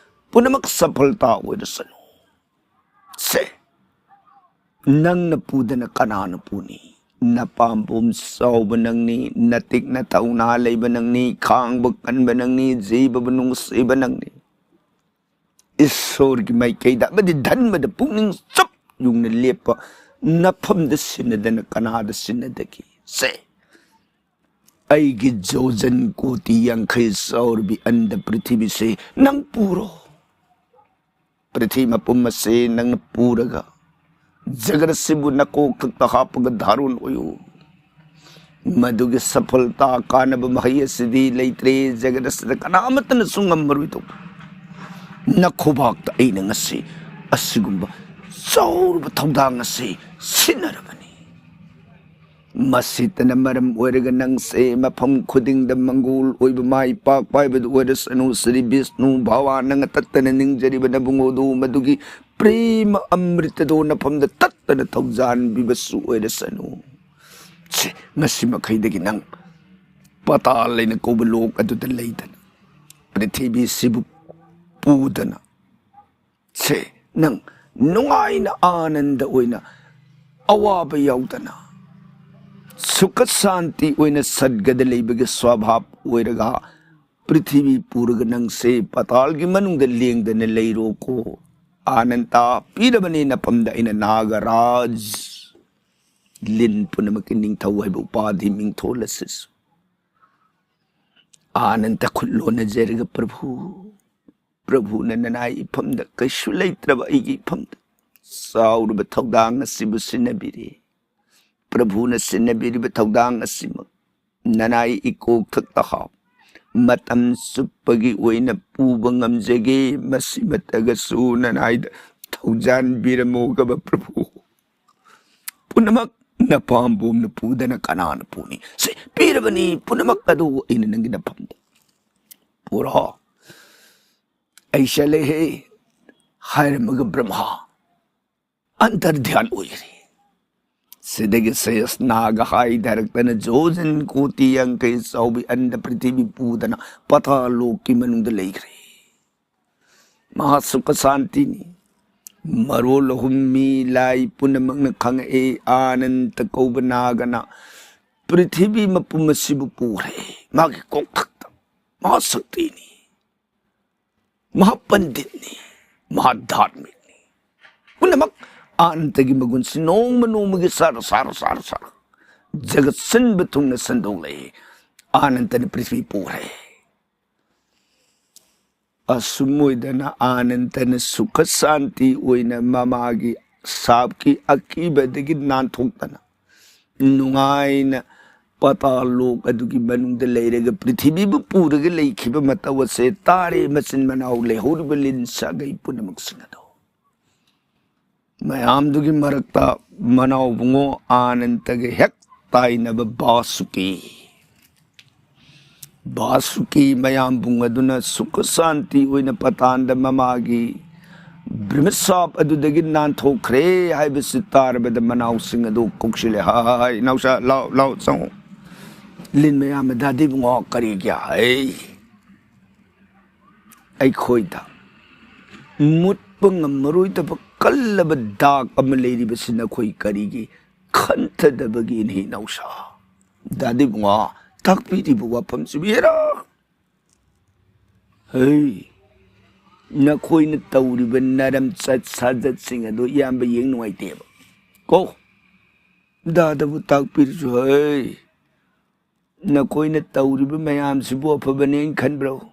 ꯄꯨꯝꯅꯃꯛ ꯁꯐꯜꯇꯥ ꯑꯣꯏꯔꯁꯅꯨ꯫ ꯁꯦ, ꯅꯪꯅ ꯄꯨꯗꯅ ꯀꯅꯥꯅ ꯄꯨꯅꯤ? ꯅꯄꯥꯝꯕꯣꯝ ꯆꯥꯎꯕ ꯅꯪꯅꯤ, ꯅꯇꯤꯛ ꯅꯊꯧꯅꯥ ꯂꯩꯕ ꯅꯪꯅꯤ, ꯈꯥꯡꯕ ꯀꯟꯕ ꯅꯪꯅꯤ, ꯖꯤꯕꯕꯨ ꯅꯨꯡꯁꯤꯕ ꯅꯪꯅꯤ꯫ ꯏꯁꯣꯔꯒꯤ ꯃꯥꯏꯀꯩꯗ ꯑꯃꯗꯤ ꯙꯟꯃꯗ ꯄꯨꯛꯅꯤꯡ ꯆꯞ ꯌꯨꯡꯅ ꯂꯦꯞꯄ ꯅꯐꯝꯗ ꯁꯤꯟꯅꯗꯅ ꯀꯅꯥꯗ ꯁꯤꯟꯅꯗꯒꯦ? ꯁꯦ, ꯑꯩꯒꯤ ꯖꯣꯖꯟ ꯀꯣꯇꯤ ꯌꯥꯡꯈꯩ ꯆꯥꯎꯔꯕꯤ ꯑꯟꯗ ꯄ꯭ꯔꯤꯊꯤꯕꯤꯁꯦ ꯅꯪ ꯄꯨꯔꯣ꯫ ꯄ꯭ꯔꯤꯊꯤꯕꯤ ꯃꯄꯨꯝ ꯑꯁꯤ ꯅꯪꯅ ꯄꯨꯔꯒ ꯖꯒꯠ ꯑꯁꯤꯕꯨ ꯅꯀꯣꯛꯊꯛꯇ ꯍꯥꯞꯄꯒ ꯙꯥꯔꯣꯟ ꯑꯣꯏꯌꯨ꯫ ꯃꯗꯨꯒꯤ ꯁꯐꯜꯇꯥ ꯀꯥꯟꯅꯕ ꯃꯍꯩ ꯑꯁꯤꯗꯤ ꯂꯩꯇ꯭ꯔꯦ, ꯖꯒꯠ ꯑꯁꯤꯗ ꯀꯅꯥ ꯑꯃꯠꯇꯅꯁꯨ ꯉꯝꯃꯔꯣꯏꯗꯧꯕ꯫ ꯅꯈꯨꯕꯥꯛꯇ ꯑꯩꯅ ꯉꯁꯤ ꯑꯁꯤꯒꯨꯝꯕ ꯆꯥꯎꯔꯕ ꯊꯧꯗꯥꯡ ꯑꯁꯤ ꯁꯤꯟꯅꯔꯕꯅꯤ꯫ ꯃꯁꯤꯇꯅ ꯃꯔꯝ ꯑꯣꯏꯔꯒ ꯅꯪꯁꯦ ꯃꯐꯝ ꯈꯨꯗꯤꯡꯗ ꯃꯪꯒꯣꯜ ꯑꯣꯏꯕ ꯃꯥꯏ ꯄꯥꯛꯄ ꯍꯥꯏꯕꯗꯨ ꯑꯣꯏꯔꯁꯅꯨ꯫ ꯁ꯭ꯔꯤ ꯕꯤꯁꯅꯨ ꯚꯒꯋꯥꯟꯅ ꯇꯠꯇꯅ ꯅꯤꯡꯖꯔꯤꯕ ꯅꯕꯨꯡꯉꯣꯗꯨ ꯃꯗꯨꯒꯤ ꯄ꯭ꯔꯦꯃ ꯑꯃ꯭ꯔꯤꯇꯗꯣ ꯅꯐꯝꯗ ꯇꯠꯇꯅ ꯊꯧꯖꯥꯟꯕꯤꯕꯁꯨ ꯑꯣꯏꯔꯁꯅꯨ꯫ ꯁꯦ, ꯉꯁꯤ ꯃꯈꯩꯗꯒꯤ ꯅꯪ ꯄꯇꯥꯜ ꯂꯩꯅ ꯀꯧꯕ ꯂꯣꯛ ꯑꯗꯨꯗ ꯂꯩꯗꯅ, ꯄ꯭ꯔꯤꯊꯤꯕꯤꯁꯤꯕꯨ ꯄꯨꯗꯅ, ꯁꯦ, ꯅꯪ ꯅꯨꯡꯉꯥꯏꯅ ꯑꯥꯅꯟꯗ ꯑꯣꯏꯅ, ꯑꯋꯥꯕ ꯌꯥꯎꯗꯅ, ꯁꯨꯈ ꯁꯥꯟꯇꯤ ꯑꯣꯏꯅ ꯁꯠꯒꯗ ꯂꯩꯕꯒꯤ ꯁ꯭ꯋꯚꯥꯕ ꯑꯣꯏꯔꯒ, ꯄ꯭ꯔꯤꯊꯤꯕꯤ ꯄꯨꯔꯒ ꯅꯪꯁꯦ ꯄꯇꯥꯜꯒꯤ ꯃꯅꯨꯡꯗ ꯂꯦꯡꯗꯅ ꯂꯩꯔꯣꯀꯣ꯫ ꯑꯥꯅꯟꯗ ꯄꯤꯔꯕꯅꯤ ꯅꯐꯝꯗ ꯑꯩꯅ ꯅꯥꯒꯔꯥꯖ, ꯂꯤꯟ ꯄꯨꯝꯅꯃꯛꯀꯤ ꯅꯤꯡꯊꯧ ꯍꯥꯏꯕ ꯎꯄꯥꯙꯤ ꯃꯤꯡꯊꯣꯜ ꯑꯁꯤꯁꯨ꯫ ꯑꯥꯅꯟꯗ ꯈꯨꯠ ꯂꯣꯟꯅꯖꯔꯒ, "ꯄ꯭ꯔꯚꯨ, ꯄ꯭ꯔꯚꯨꯅ ꯅꯅꯥꯏ ꯏꯐꯝꯗ, ꯀꯩꯁꯨ ꯂꯩꯇ꯭ꯔꯕ ꯑꯩꯒꯤ ꯏꯐꯝꯗ ꯆꯥꯎꯔꯕ ꯊꯧꯗꯥꯡ ꯑꯁꯤꯕꯨ ꯁꯤꯟꯅꯕꯤꯔꯦ꯫ ꯄ꯭ꯔꯚꯨꯅ ꯁꯤꯟꯅꯕꯤꯔꯤꯕ ꯊꯧꯗꯥꯡ ꯑꯁꯤꯃꯛ ꯅꯅꯥꯏ ꯏꯀꯣꯛꯊꯛꯇ ꯍꯥꯞ ꯃꯇꯝ ꯆꯨꯞꯄꯒꯤ ꯑꯣꯏꯅ ꯄꯨꯕ ꯉꯝꯖꯒꯦ꯫ ꯃꯁꯤꯃꯛꯇꯒꯁꯨ ꯅꯅꯥꯏꯗ ꯊꯧꯖꯥꯟꯕꯤꯔꯝꯃꯣꯒꯕ ꯄ꯭ꯔꯚꯨ꯫ ꯄꯨꯝꯅꯃꯛ ꯅꯄꯥꯝꯕꯣꯝꯅ ꯄꯨꯗꯅ ꯀꯅꯥꯅ ꯄꯨꯅꯤ? ꯁꯤ ꯄꯤꯔꯕꯅꯤ ꯄꯨꯝꯅꯃꯛ ꯑꯗꯨ ꯑꯩꯅ ꯅꯪꯒꯤ ꯅꯐꯝꯗ꯫ ꯄꯨꯔꯣ꯫ ꯑꯩ ꯆꯠꯂꯦꯍꯦ" ꯍꯥꯏꯔꯝꯃꯒ ꯕ꯭ꯔꯍꯃꯥ ꯑꯟꯇꯔꯙ꯭ꯌꯥꯟ ꯑꯣꯏꯈ꯭ꯔꯦ꯫ ꯁꯤꯗꯒꯤ ꯁꯦꯁ ꯅꯥꯒ ꯍꯥꯏꯊꯔꯛꯇꯅ ꯖꯣꯖꯟ ꯀꯣꯇꯤ ꯌꯥꯡꯈꯩ ꯆꯥꯎꯕꯤ ꯑꯟꯗ ꯄ꯭ꯔꯤꯊꯤꯕꯤ ꯄꯨꯗꯅ ꯄꯇꯥꯂꯣꯛꯀꯤ ꯃꯅꯨꯡꯗ ꯂꯩꯈ꯭ꯔꯦ꯫ ꯃꯍꯥ ꯁꯨꯈ ꯁꯥꯟꯇꯤꯅꯤ꯫ ꯃꯔꯣꯜ ꯑꯍꯨꯝ ꯃꯤ ꯂꯥꯏ ꯄꯨꯝꯅꯃꯛꯅ ꯈꯪꯉꯛꯏ꯫ ꯑꯥꯅꯟꯗ ꯀꯧꯕ ꯅꯥꯒꯅ ꯄ꯭ꯔꯤꯊꯤꯕꯤ ꯃꯄꯨꯝ ꯑꯁꯤꯕꯨ ꯄꯨꯈ꯭ꯔꯦ ꯃꯥꯒꯤ ꯀꯣꯛꯊꯛꯇ꯫ ꯃꯍꯥ ꯁꯛꯇꯤꯅꯤ, ꯃꯍꯥ ꯄꯟꯗꯤꯠꯅꯤ, ꯃꯍꯥ ꯙꯥꯔꯃꯤꯛꯅꯤ꯫ ꯄꯨꯝꯅꯃꯛ ꯑꯥꯅꯟꯗꯒꯤ ꯃꯒꯨꯟꯁꯤ ꯅꯣꯡꯃ ꯅꯣꯡꯃꯒꯤ ꯁꯥꯔ ꯁꯥꯔ ꯁꯥꯔ ꯁꯥꯔ ꯖꯒꯠ ꯁꯤꯟꯕ ꯊꯨꯡꯅ ꯁꯟꯗꯣꯛꯂꯛꯏ꯫ ꯑꯥꯅꯟꯗꯅ ꯄ꯭ꯔꯤꯊꯤꯕꯤ ꯄꯨꯈ꯭ꯔꯦ꯫ ꯑꯁꯨꯝ ꯑꯣꯏꯗꯅ ꯑꯥꯅꯟꯗꯅ ꯁꯨꯈ ꯁꯥꯟꯇꯤ ꯑꯣꯏꯅ ꯃꯃꯥꯒꯤ ꯁꯥꯞꯀꯤ ꯑꯀꯤꯕꯗꯒꯤ ꯅꯥꯟꯊꯣꯛꯇꯅ ꯅꯨꯡꯉꯥꯏꯅ ꯄꯇꯥꯜ ꯂꯣꯛ ꯑꯗꯨꯒꯤ ꯃꯅꯨꯡꯗ ꯂꯩꯔꯒ ꯄ꯭ꯔꯤꯊꯤꯕꯤꯕꯨ ꯄꯨꯔꯒ ꯂꯩꯈꯤꯕ ꯃꯇꯧ ꯑꯁꯦ ꯇꯥꯔꯦ ꯃꯆꯤꯟ ꯃꯅꯥꯎ ꯂꯩꯍꯧꯔꯤꯕ ꯂꯤꯟ ꯁꯥꯒꯩ ꯄꯨꯝꯅꯃꯛꯁꯤꯡ ꯑꯗꯣ꯫ ꯃꯌꯥꯝꯗꯨꯒꯤ ꯃꯔꯛꯇ ꯃꯅꯥꯎꯕꯨꯡꯉꯣ ꯑꯥꯅꯟꯗꯒ ꯍꯦꯛ ꯇꯥꯏꯅꯕ ꯕꯥꯁꯨꯀꯤ꯫ ꯕꯥꯁꯨꯀꯤ ꯃꯌꯥꯝꯕꯨꯡ ꯑꯗꯨꯅ ꯁꯨꯈ ꯁꯥꯟꯇꯤ ꯑꯣꯏꯅ ꯄꯇꯥꯟꯗ ꯃꯃꯥꯒꯤ ꯕ꯭ꯔꯤꯃꯤꯁꯥꯞ ꯑꯗꯨꯗꯒꯤ ꯅꯥꯟꯊꯣꯛꯈ꯭ꯔꯦ ꯍꯥꯏꯕꯁꯤ ꯇꯥꯔꯕꯗ ꯃꯅꯥꯎꯁꯤꯡ ꯑꯗꯨ ꯀꯧꯁꯤꯜꯂꯦ꯫ "ꯍꯥꯏ, ꯏꯅꯥꯎꯁꯥ, ꯂꯥꯎ, ꯂꯥꯎ, ꯆꯪꯉꯨ꯫" ꯂꯤꯟ ꯃꯌꯥꯝ, "ꯗꯥꯗꯤꯕꯨꯡꯉꯣ, ꯀꯔꯤꯒꯤ?" ꯍꯥꯏ꯫ "ꯑꯩꯈꯣꯏꯗ ꯃꯨꯠꯄ ꯉꯝꯃꯔꯣꯏꯗꯕ ꯀꯜꯂꯕ ꯗꯥꯛ ꯑꯃ ꯂꯩꯔꯤꯕꯁꯤ ꯅꯈꯣꯏ ꯀꯔꯤꯒꯤ ꯈꯟꯊꯗꯕꯒꯤꯅꯤ, ꯏꯅꯥꯎꯁꯥ?" ꯗꯥꯗꯤꯕꯨꯡꯉꯣ, ꯇꯥꯛꯄꯤꯔꯤꯕ ꯋꯥꯐꯝꯁꯤꯕꯨ ꯍꯦꯔꯥ꯫ ꯍꯩ, ꯅꯈꯣꯏꯅ ꯇꯧꯔꯤꯕ ꯅꯔꯝꯆꯠ ꯁꯥꯖꯠꯁꯤꯡ ꯑꯗꯨ ꯏꯌꯥꯝꯕ ꯌꯦꯡ ꯅꯨꯡꯉꯥꯏꯇꯦꯕ꯫ ꯀꯣ, ꯗꯥꯗꯕꯨ ꯇꯥꯛꯄꯤꯔꯁꯨ ꯍꯩ꯫ ꯅꯈꯣꯏꯅ ꯇꯧꯔꯤꯕ ꯃꯌꯥꯝꯁꯤꯕꯨ ꯑꯐꯕꯅꯦꯅ ꯈꯟꯕ꯭ꯔꯣ?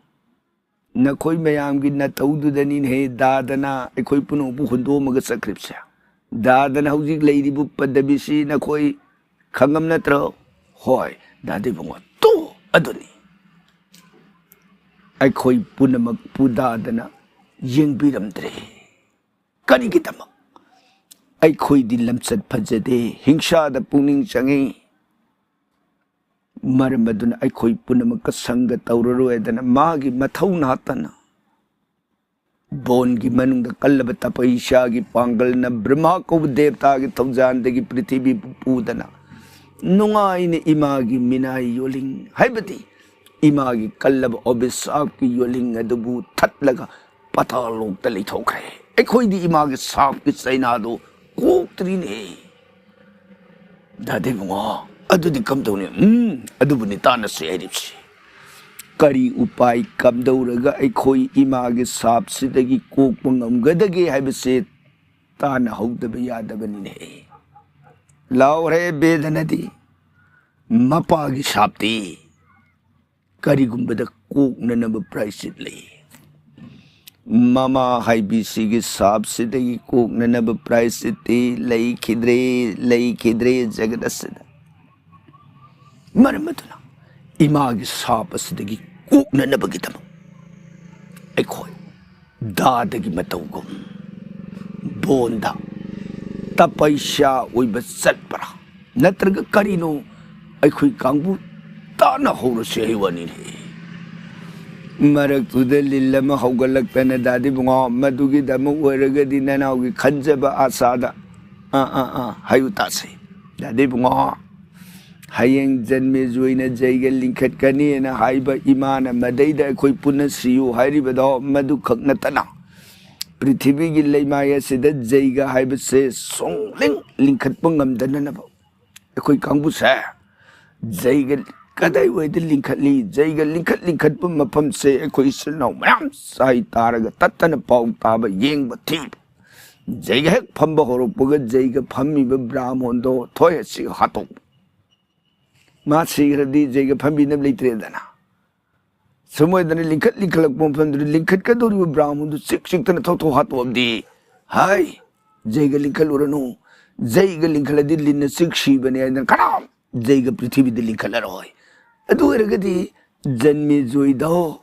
ꯅꯈꯣꯏ ꯃꯌꯥꯝꯒꯤ ꯅꯇꯧꯗꯨꯗꯅꯤꯅꯦꯍꯦ ꯗꯥꯗꯅ ꯑꯩꯈꯣꯏ ꯄꯨꯝꯅꯃꯛꯄꯨ ꯍꯨꯟꯗꯣꯛꯑꯝꯃꯒ ꯆꯠꯈ꯭ꯔꯤꯕꯁꯦ꯫ ꯗꯥꯗꯅ ꯍꯧꯖꯤꯛ ꯂꯩꯔꯤꯕ ꯄꯗꯕꯤꯁꯤ ꯅꯈꯣꯏ ꯈꯪꯉꯝ ꯅꯠꯇ꯭ꯔꯣ? ꯍꯣꯏ, ꯗꯥꯗꯤꯕꯨꯡꯉꯣ, ꯇꯣ ꯑꯗꯨꯅꯤ꯫ ꯑꯩꯈꯣꯏ ꯄꯨꯝꯅꯃꯛꯄꯨ ꯗꯥꯗꯅ ꯌꯦꯡꯕꯤꯔꯝꯗ꯭ꯔꯦ꯫ ꯀꯔꯤꯒꯤꯗꯃꯛ? ꯑꯩꯈꯣꯏꯗꯤ ꯂꯝꯆꯠ ꯐꯖꯗꯦ, ꯍꯤꯡꯁꯥꯗ ꯄꯨꯛꯅꯤꯡ ꯆꯪꯉꯤ꯫ ꯃꯔꯝ ꯑꯗꯨꯅ ꯑꯩꯈꯣꯏ ꯄꯨꯝꯅꯃꯛꯀ ꯁꯪꯒ ꯇꯧꯔꯔꯣꯏꯗꯅ ꯃꯥꯒꯤ ꯃꯊꯧ ꯅꯥꯠꯇꯅ ꯕꯣꯟꯒꯤ ꯃꯅꯨꯡꯗ ꯀꯜꯂꯕ ꯇꯄꯩꯁꯥꯒꯤ ꯄꯥꯡꯒꯜꯅ ꯕ꯭ꯔꯍ꯭ꯃꯥ ꯀꯧꯕ ꯗꯦꯕꯇꯥꯒꯤ ꯊꯧꯖꯥꯟꯗꯒꯤ ꯄ꯭ꯔꯤꯊꯤꯕꯤꯕꯨ ꯄꯨꯗꯅ ꯅꯨꯡꯉꯥꯏꯅ ꯏꯃꯥꯒꯤ ꯃꯤꯅꯥꯏ ꯌꯣꯜꯂꯤꯡ, ꯍꯥꯏꯕꯗꯤ ꯏꯃꯥꯒꯤ ꯀꯜꯂꯕ ꯑꯣꯕꯤꯁꯥꯞꯀꯤ ꯌꯣꯜꯂꯤꯡ ꯑꯗꯨꯕꯨ ꯊꯠꯂꯒ ꯄꯥꯇꯥꯜ ꯂꯣꯛꯇ ꯂꯩꯊꯣꯛꯈ꯭ꯔꯦ꯫ ꯑꯩꯈꯣꯏꯗꯤ ꯏꯃꯥꯒꯤ ꯁꯥꯞꯀꯤ ꯆꯩꯅꯥꯗꯨ ꯀꯣꯛꯇ꯭ꯔꯤꯅꯦ꯫ ꯗꯥꯗꯤꯕꯨꯡꯉꯣ, ꯑꯗꯨꯗꯤ ꯀꯝꯗꯧꯅꯤ? ꯎꯝ, ꯑꯗꯨꯕꯨꯅꯤ ꯇꯥꯟꯅꯁꯤ ꯍꯥꯏꯔꯤꯕꯁꯤ꯫ ꯀꯔꯤ ꯎꯄꯥꯏ ꯀꯝꯗꯧꯔꯒ ꯑꯩꯈꯣꯏ ꯏꯃꯥꯒꯤ ꯁꯥꯞꯁꯤꯗꯒꯤ ꯀꯣꯛꯄ ꯉꯝꯒꯗꯒꯦ ꯍꯥꯏꯕꯁꯤ ꯇꯥꯟꯅꯍꯧꯗꯕ ꯌꯥꯗꯕꯅꯤꯅꯦ꯫ ꯂꯥꯎꯔꯦ ꯕꯦꯗꯅꯗꯤ, ꯃꯄꯥꯒꯤ ꯁꯥꯞꯇꯤ ꯀꯔꯤꯒꯨꯝꯕꯗ ꯀꯣꯛꯅꯅꯕ ꯄ꯭ꯔꯥꯏꯁꯤꯠ ꯂꯩ? ꯃꯃꯥ ꯍꯥꯏꯕꯤꯁꯤꯒꯤ ꯁꯥꯞꯁꯤꯗꯒꯤ ꯀꯣꯛꯅꯅꯕ ꯄ꯭ꯔꯥꯏꯁꯤꯠꯇꯤ ꯂꯩꯈꯤꯗ꯭ꯔꯦ, ꯂꯩꯈꯤꯗ꯭ꯔꯦ ꯖꯒꯠ ꯑꯁꯤꯗ꯫ ꯃꯔꯝ ꯑꯗꯨꯅ ꯏꯃꯥꯒꯤ ꯁꯥꯞ ꯑꯁꯤꯗꯒꯤ ꯀꯣꯛꯅꯅꯕꯒꯤꯗꯃꯛ ꯑꯩꯈꯣꯏ ꯗꯥꯗꯒꯤ ꯃꯇꯧꯒꯨꯝ ꯕꯣꯟꯗ ꯇꯄꯩꯁꯥ ꯑꯣꯏꯕ ꯆꯠꯄ꯭ꯔꯥ? ꯅꯠꯇ꯭ꯔꯒ ꯀꯔꯤꯅꯣ? ꯑꯩꯈꯣꯏ ꯀꯥꯡꯕꯨ ꯇꯥꯟꯅ ꯍꯧꯔꯁꯤ ꯍꯥꯏ ꯋꯥꯅꯤꯅꯦ꯫ ꯃꯔꯛꯇꯨꯗ ꯂꯤꯟ ꯑꯃ ꯍꯧꯒꯠꯂꯛꯇꯅ, "ꯗꯥꯗꯤ ꯕꯨꯡꯉꯣ, ꯃꯗꯨꯒꯤꯗꯃꯛ ꯑꯣꯏꯔꯒꯗꯤ ꯅꯅꯥꯎꯒꯤ ꯈꯟꯖꯕ ꯑꯥꯁꯥꯗ, ꯑꯥ, ꯑꯥ, ꯑꯥ, ꯍꯥꯏꯌꯨ ꯇꯥꯁꯤ꯫ ꯗꯥꯗꯤ ꯕꯨꯡꯉꯣ, ꯍꯌꯦꯡ ꯖꯟꯃꯦꯖꯣꯏꯅ ꯖꯩꯒ ꯂꯤꯡꯈꯠꯀꯅꯤꯅ ꯍꯥꯏꯕ ꯏꯃꯥꯅ ꯃꯗꯩꯗ ꯑꯩꯈꯣꯏ ꯄꯨꯟꯅ ꯁꯤꯌꯨ ꯍꯥꯏꯔꯤꯕꯗꯣ ꯃꯗꯨꯈꯛ ꯅꯠꯇꯅ, ꯄ꯭ꯔꯤꯊꯤꯕꯤꯒꯤ ꯂꯩꯃꯥꯏ ꯑꯁꯤꯗ ꯖꯩꯒ ꯍꯥꯏꯕꯁꯦ ꯁꯨꯡꯂꯤꯡ ꯂꯤꯡꯈꯠꯄ ꯉꯝꯗꯅꯅꯕ ꯑꯩꯈꯣꯏ ꯀꯥꯡꯕꯨꯁꯦ ꯖꯩꯒ ꯀꯗꯥꯏꯋꯥꯏꯗ ꯂꯤꯡꯈꯠꯂꯤ? ꯖꯩꯒ ꯂꯤꯡꯈꯠ ꯂꯤꯡꯈꯠꯄ ꯃꯐꯝꯁꯦ ꯑꯩꯈꯣꯏ ꯏꯆꯤꯜ ꯏꯅꯥꯎ ꯃꯌꯥꯝ ꯆꯥꯏ ꯇꯥꯔꯒ ꯇꯠꯇꯅ ꯄꯥꯎ ꯇꯥꯕ, ꯌꯦꯡꯕ, ꯊꯤꯕ꯫ ꯖꯩꯒ ꯍꯦꯛ ꯐꯝꯕ ꯍꯧꯔꯛꯄꯒ ꯖꯩꯒ ꯐꯝꯃꯤꯕ ꯕ꯭ꯔꯥꯍꯃꯣꯟꯗꯣ ꯊꯣꯏ ꯑꯁꯤ ꯍꯥꯠꯇꯣꯛꯄ꯫ ꯃꯥ ꯁꯤꯈ꯭ꯔꯗꯤ ꯖꯩꯒ ꯐꯝꯕꯤꯅꯕ ꯂꯩꯇ꯭ꯔꯦꯗꯅ꯫ ꯁꯨꯝ ꯑꯣꯏꯗꯅ ꯂꯤꯡꯈꯠ ꯂꯤꯡꯈꯠꯂꯛꯄ ꯃꯐꯝꯗꯨꯗ ꯂꯤꯡꯈꯠꯀꯗꯧꯔꯤꯕ ꯕ꯭ꯔꯥꯍꯃꯣꯟꯗꯨ ꯆꯤꯛ ꯆꯤꯛꯇꯅ ꯊꯧꯊꯧ ꯍꯥꯠꯇꯣꯛꯑꯕꯗꯤ, ꯍꯥꯏ, ꯖꯩꯒ ꯂꯤꯡꯈꯠꯂꯨꯔꯅꯨ, ꯖꯩꯒ ꯂꯤꯡꯈꯠꯂꯗꯤ ꯂꯤꯟꯅ ꯆꯤꯛ ꯁꯤꯕꯅꯦ ꯍꯥꯏꯗꯅ ꯀꯅꯥꯝ ꯖꯩꯒ ꯄ꯭ꯔꯤꯊꯤꯕꯤꯗ ꯂꯤꯡꯈꯠꯂꯔꯣꯏ꯫ ꯑꯗꯨ ꯑꯣꯏꯔꯒꯗꯤ ꯖꯟꯃꯦꯖꯣꯏꯗꯣ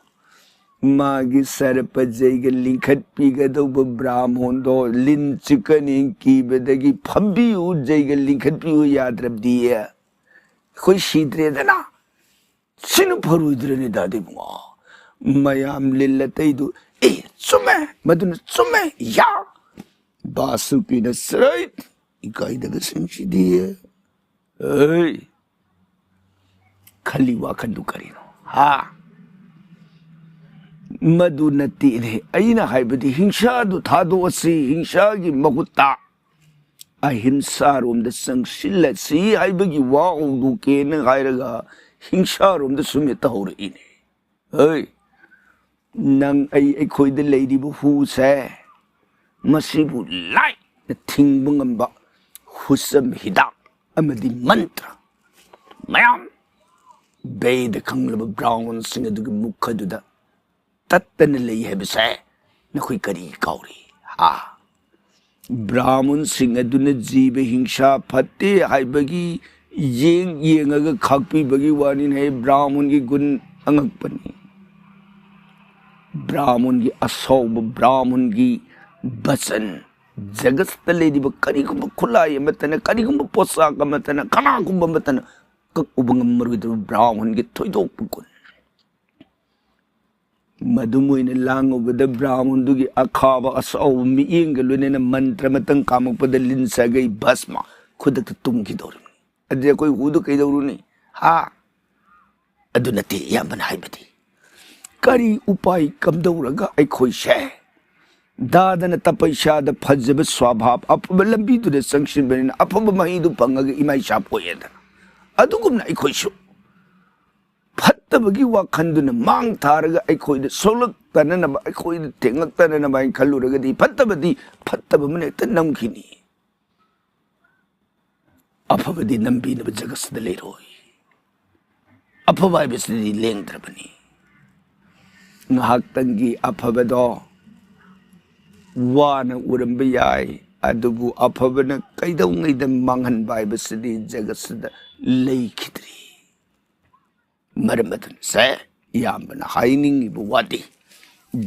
ꯃꯥꯒꯤ ꯁꯔꯄ ꯖꯩꯒ ꯂꯤꯡꯈꯠꯄꯤꯒꯗꯧꯕ ꯕ꯭ꯔꯥꯍꯃꯣꯟꯗꯣ ꯂꯤꯟ ꯆꯤꯛꯀꯅꯤ ꯀꯤꯕꯗꯒꯤ ꯐꯝꯕꯤꯌꯨ, ꯖꯩꯒ ꯂꯤꯡꯈꯠꯄꯤꯌꯨ ꯌꯥꯗ꯭ꯔꯕꯗꯤ ꯑꯩꯈꯣꯏ ꯁꯤꯗ꯭ꯔꯦꯗꯅ꯫ ꯁꯤꯅ ꯐꯔꯣꯏꯗ꯭ꯔꯅꯦ, ꯗꯥꯗꯤ ꯏꯕꯨꯡꯉꯣ? ꯃꯌꯥꯝ ꯂꯤꯜ ꯑꯇꯩꯗꯨ, "ꯑꯦ, ꯆꯨꯝꯃꯦ, ꯃꯗꯨꯅ ꯆꯨꯝꯃꯦ, ꯌꯥ!" ꯕꯥꯁꯨꯀꯤꯅ ꯁ꯭ꯔꯩꯠ ꯏꯀꯥꯏꯗꯕꯁꯤꯡꯁꯤꯗꯤ꯫ ꯑꯩ ꯈꯜꯂꯤ ꯋꯥꯈꯜꯗꯨ ꯀꯔꯤꯅꯣ? ꯍꯥ? ꯃꯗꯨ ꯅꯠꯇꯦꯅꯦ꯫ ꯑꯩꯅ ꯍꯥꯏꯕꯗꯤ ꯍꯤꯡꯁꯥꯗꯨ ꯊꯥꯗꯣꯛꯑꯁꯤ, ꯍꯤꯡꯁꯥꯒꯤ ꯃꯍꯨꯠꯇ ꯑꯍꯤꯡꯁꯥꯔꯣꯝꯗ ꯆꯪꯁꯤꯜꯂꯁꯤ ꯍꯥꯏꯕꯒꯤ ꯋꯥ ꯍꯧꯗꯣꯛꯀꯦꯅ ꯍꯥꯏꯔꯒ ꯍꯤꯡꯁꯥꯔꯣꯝꯗ ꯁꯨꯝ ꯍꯦꯛꯇ ꯍꯧꯔꯛꯏꯅꯦ꯫ ꯍꯩ, ꯅꯪ ꯑꯩ ꯑꯩꯈꯣꯏꯗ ꯂꯩꯔꯤꯕ ꯍꯨꯁꯦ, ꯃꯁꯤꯕꯨ ꯂꯥꯏꯅ ꯊꯤꯡꯕ ꯉꯝꯕ ꯍꯨꯆꯝ ꯍꯤꯗꯥꯛ ꯑꯃꯗꯤ ꯃꯟꯇ꯭ꯔ ꯃꯌꯥꯝ ꯕꯦꯗ ꯈꯪꯂꯕ ꯕ꯭ꯔꯥꯍꯃꯟꯁꯤꯡ ꯑꯗꯨꯒꯤ ꯃꯨꯈꯗꯨꯗ ꯇꯠꯇꯅ ꯂꯩ ꯍꯥꯏꯕꯁꯦ ꯅꯈꯣꯏ ꯀꯔꯤ ꯀꯥꯎꯔꯤ? ꯍꯥ? ꯕ꯭ꯔꯥꯍꯃꯟꯁꯤꯡ ꯑꯗꯨꯅ ꯖꯤꯕ ꯍꯤꯡꯁꯥ ꯐꯠꯇꯦ ꯍꯥꯏꯕꯒꯤ ꯌꯦꯡ ꯌꯦꯡꯉꯒ ꯈꯥꯛꯄꯤꯕꯒꯤ ꯋꯥꯅꯤꯅꯦ꯫ ꯕ꯭ꯔꯥꯍꯃꯟꯒꯤ ꯒꯨꯟ ꯑꯉꯛꯄꯅꯤ꯫ ꯕ꯭ꯔꯥꯍꯃꯟꯒꯤ ꯑꯁꯥꯎꯕ, ꯕ꯭ꯔꯥꯍꯃꯟꯒꯤ ꯕꯆꯟ, ꯖꯒꯠꯇ ꯂꯩꯔꯤꯕ ꯀꯔꯤꯒꯨꯝꯕ ꯈꯨꯠꯂꯥꯏ ꯑꯃꯠꯇꯅ, ꯀꯔꯤꯒꯨꯝꯕ ꯄꯣꯠꯁꯛ ꯑꯃꯠꯇꯅ, ꯀꯅꯥꯒꯨꯝꯕ ꯑꯃꯠꯇꯅ ꯀꯛꯎꯕ ꯉꯝꯃꯔꯣꯏꯗꯕ ꯕ꯭ꯔꯥꯍꯨꯟꯒꯤ ꯊꯣꯏꯗꯣꯛꯄ ꯒꯨꯟ꯫ ꯃꯗꯨꯝ ꯑꯣꯏꯅ ꯂꯥꯡꯉꯨꯕꯗ ꯕ꯭ꯔꯥꯍꯨꯟꯗꯨꯒꯤ ꯑꯈꯥꯕ ꯑꯁꯥꯎꯕ ꯃꯤꯠꯌꯦꯡꯒ ꯂꯣꯏꯅꯅ ꯃꯟꯇ꯭ꯔ ꯑꯃꯇꯪ ꯀꯥꯝꯃꯛꯄꯗ ꯂꯤꯟ ꯁꯥꯒꯩ ꯚꯁꯃ ꯈꯨꯗꯛꯇ ꯇꯨꯝꯈꯤꯗꯧꯔꯤꯕꯅꯤ꯫ ꯑꯗꯨꯗꯤ ꯑꯩꯈꯣꯏ ꯍꯨꯗꯨ ꯀꯩꯗꯧꯔꯨꯅꯤ? ꯍꯥ? ꯑꯗꯨ ꯅꯠꯇꯦ ꯏꯌꯥꯝꯕꯅ ꯍꯥꯏꯕꯗꯤ꯫ ꯀꯔꯤ ꯎꯄꯥꯏ ꯀꯝꯗꯧꯔꯒ ꯑꯩꯈꯣꯏꯁꯦ ꯗꯥꯗꯅ ꯇꯄꯩꯁꯥꯗ ꯐꯖꯕ ꯁ꯭ꯋꯥꯚꯥꯕ ꯑꯐꯕ ꯂꯝꯕꯤꯗꯨꯗ ꯆꯪꯁꯤꯟꯕꯅꯤꯅ ꯑꯐꯕ ꯃꯍꯩꯗꯨ ꯐꯪꯉꯒ ꯏꯃꯥ ꯏꯆꯥ ꯄꯣꯛꯑꯦꯗꯅ꯫ ꯑꯗꯨꯒꯨꯝꯅ ꯑꯩꯈꯣꯏꯁꯨ ꯐꯠꯇꯕꯒꯤ ꯋꯥꯈꯜꯗꯨꯅ ꯃꯥꯡ ꯊꯥꯔꯒ ꯑꯩꯈꯣꯏꯗ ꯁꯣꯛꯂꯛꯇꯅꯅꯕ, ꯑꯩꯈꯣꯏꯗ ꯊꯦꯡꯂꯛꯇꯅꯅꯕ ꯍꯥꯏꯅ ꯈꯜꯂꯨꯔꯒꯗꯤ ꯐꯠꯇꯕꯗꯤ ꯐꯠꯇꯕ ꯑꯃꯅ ꯍꯦꯛꯇ ꯅꯝꯈꯤꯅꯤ꯫ ꯑꯐꯕꯗꯤ ꯅꯝꯕꯤꯅꯕ ꯖꯒꯠꯁꯤꯗ ꯂꯩꯔꯣꯏ꯫ ꯑꯐꯕ ꯍꯥꯏꯕꯁꯤꯗꯤ ꯂꯦꯡꯗ꯭ꯔꯕꯅꯤ꯫ ꯉꯥꯏꯍꯥꯛꯇꯪꯒꯤ ꯑꯐꯕꯗꯣ ꯋꯥꯅ ꯎꯔꯝꯕ ꯌꯥꯏ, ꯑꯗꯨꯕꯨ ꯑꯐꯕꯅ ꯀꯩꯗꯧꯉꯩꯗ ꯃꯥꯡꯍꯟꯕ ꯍꯥꯏꯕꯁꯤꯗꯤ ꯖꯒꯠꯁꯤꯗ ꯂꯩꯈꯤꯗ꯭ꯔꯤ꯫ ꯃꯔꯝ ꯑꯗꯨꯅ ꯁꯦ, ꯏꯌꯥꯝꯕꯅ ꯍꯥꯏꯅꯤꯡꯉꯤꯕ ꯋꯥꯗꯤ,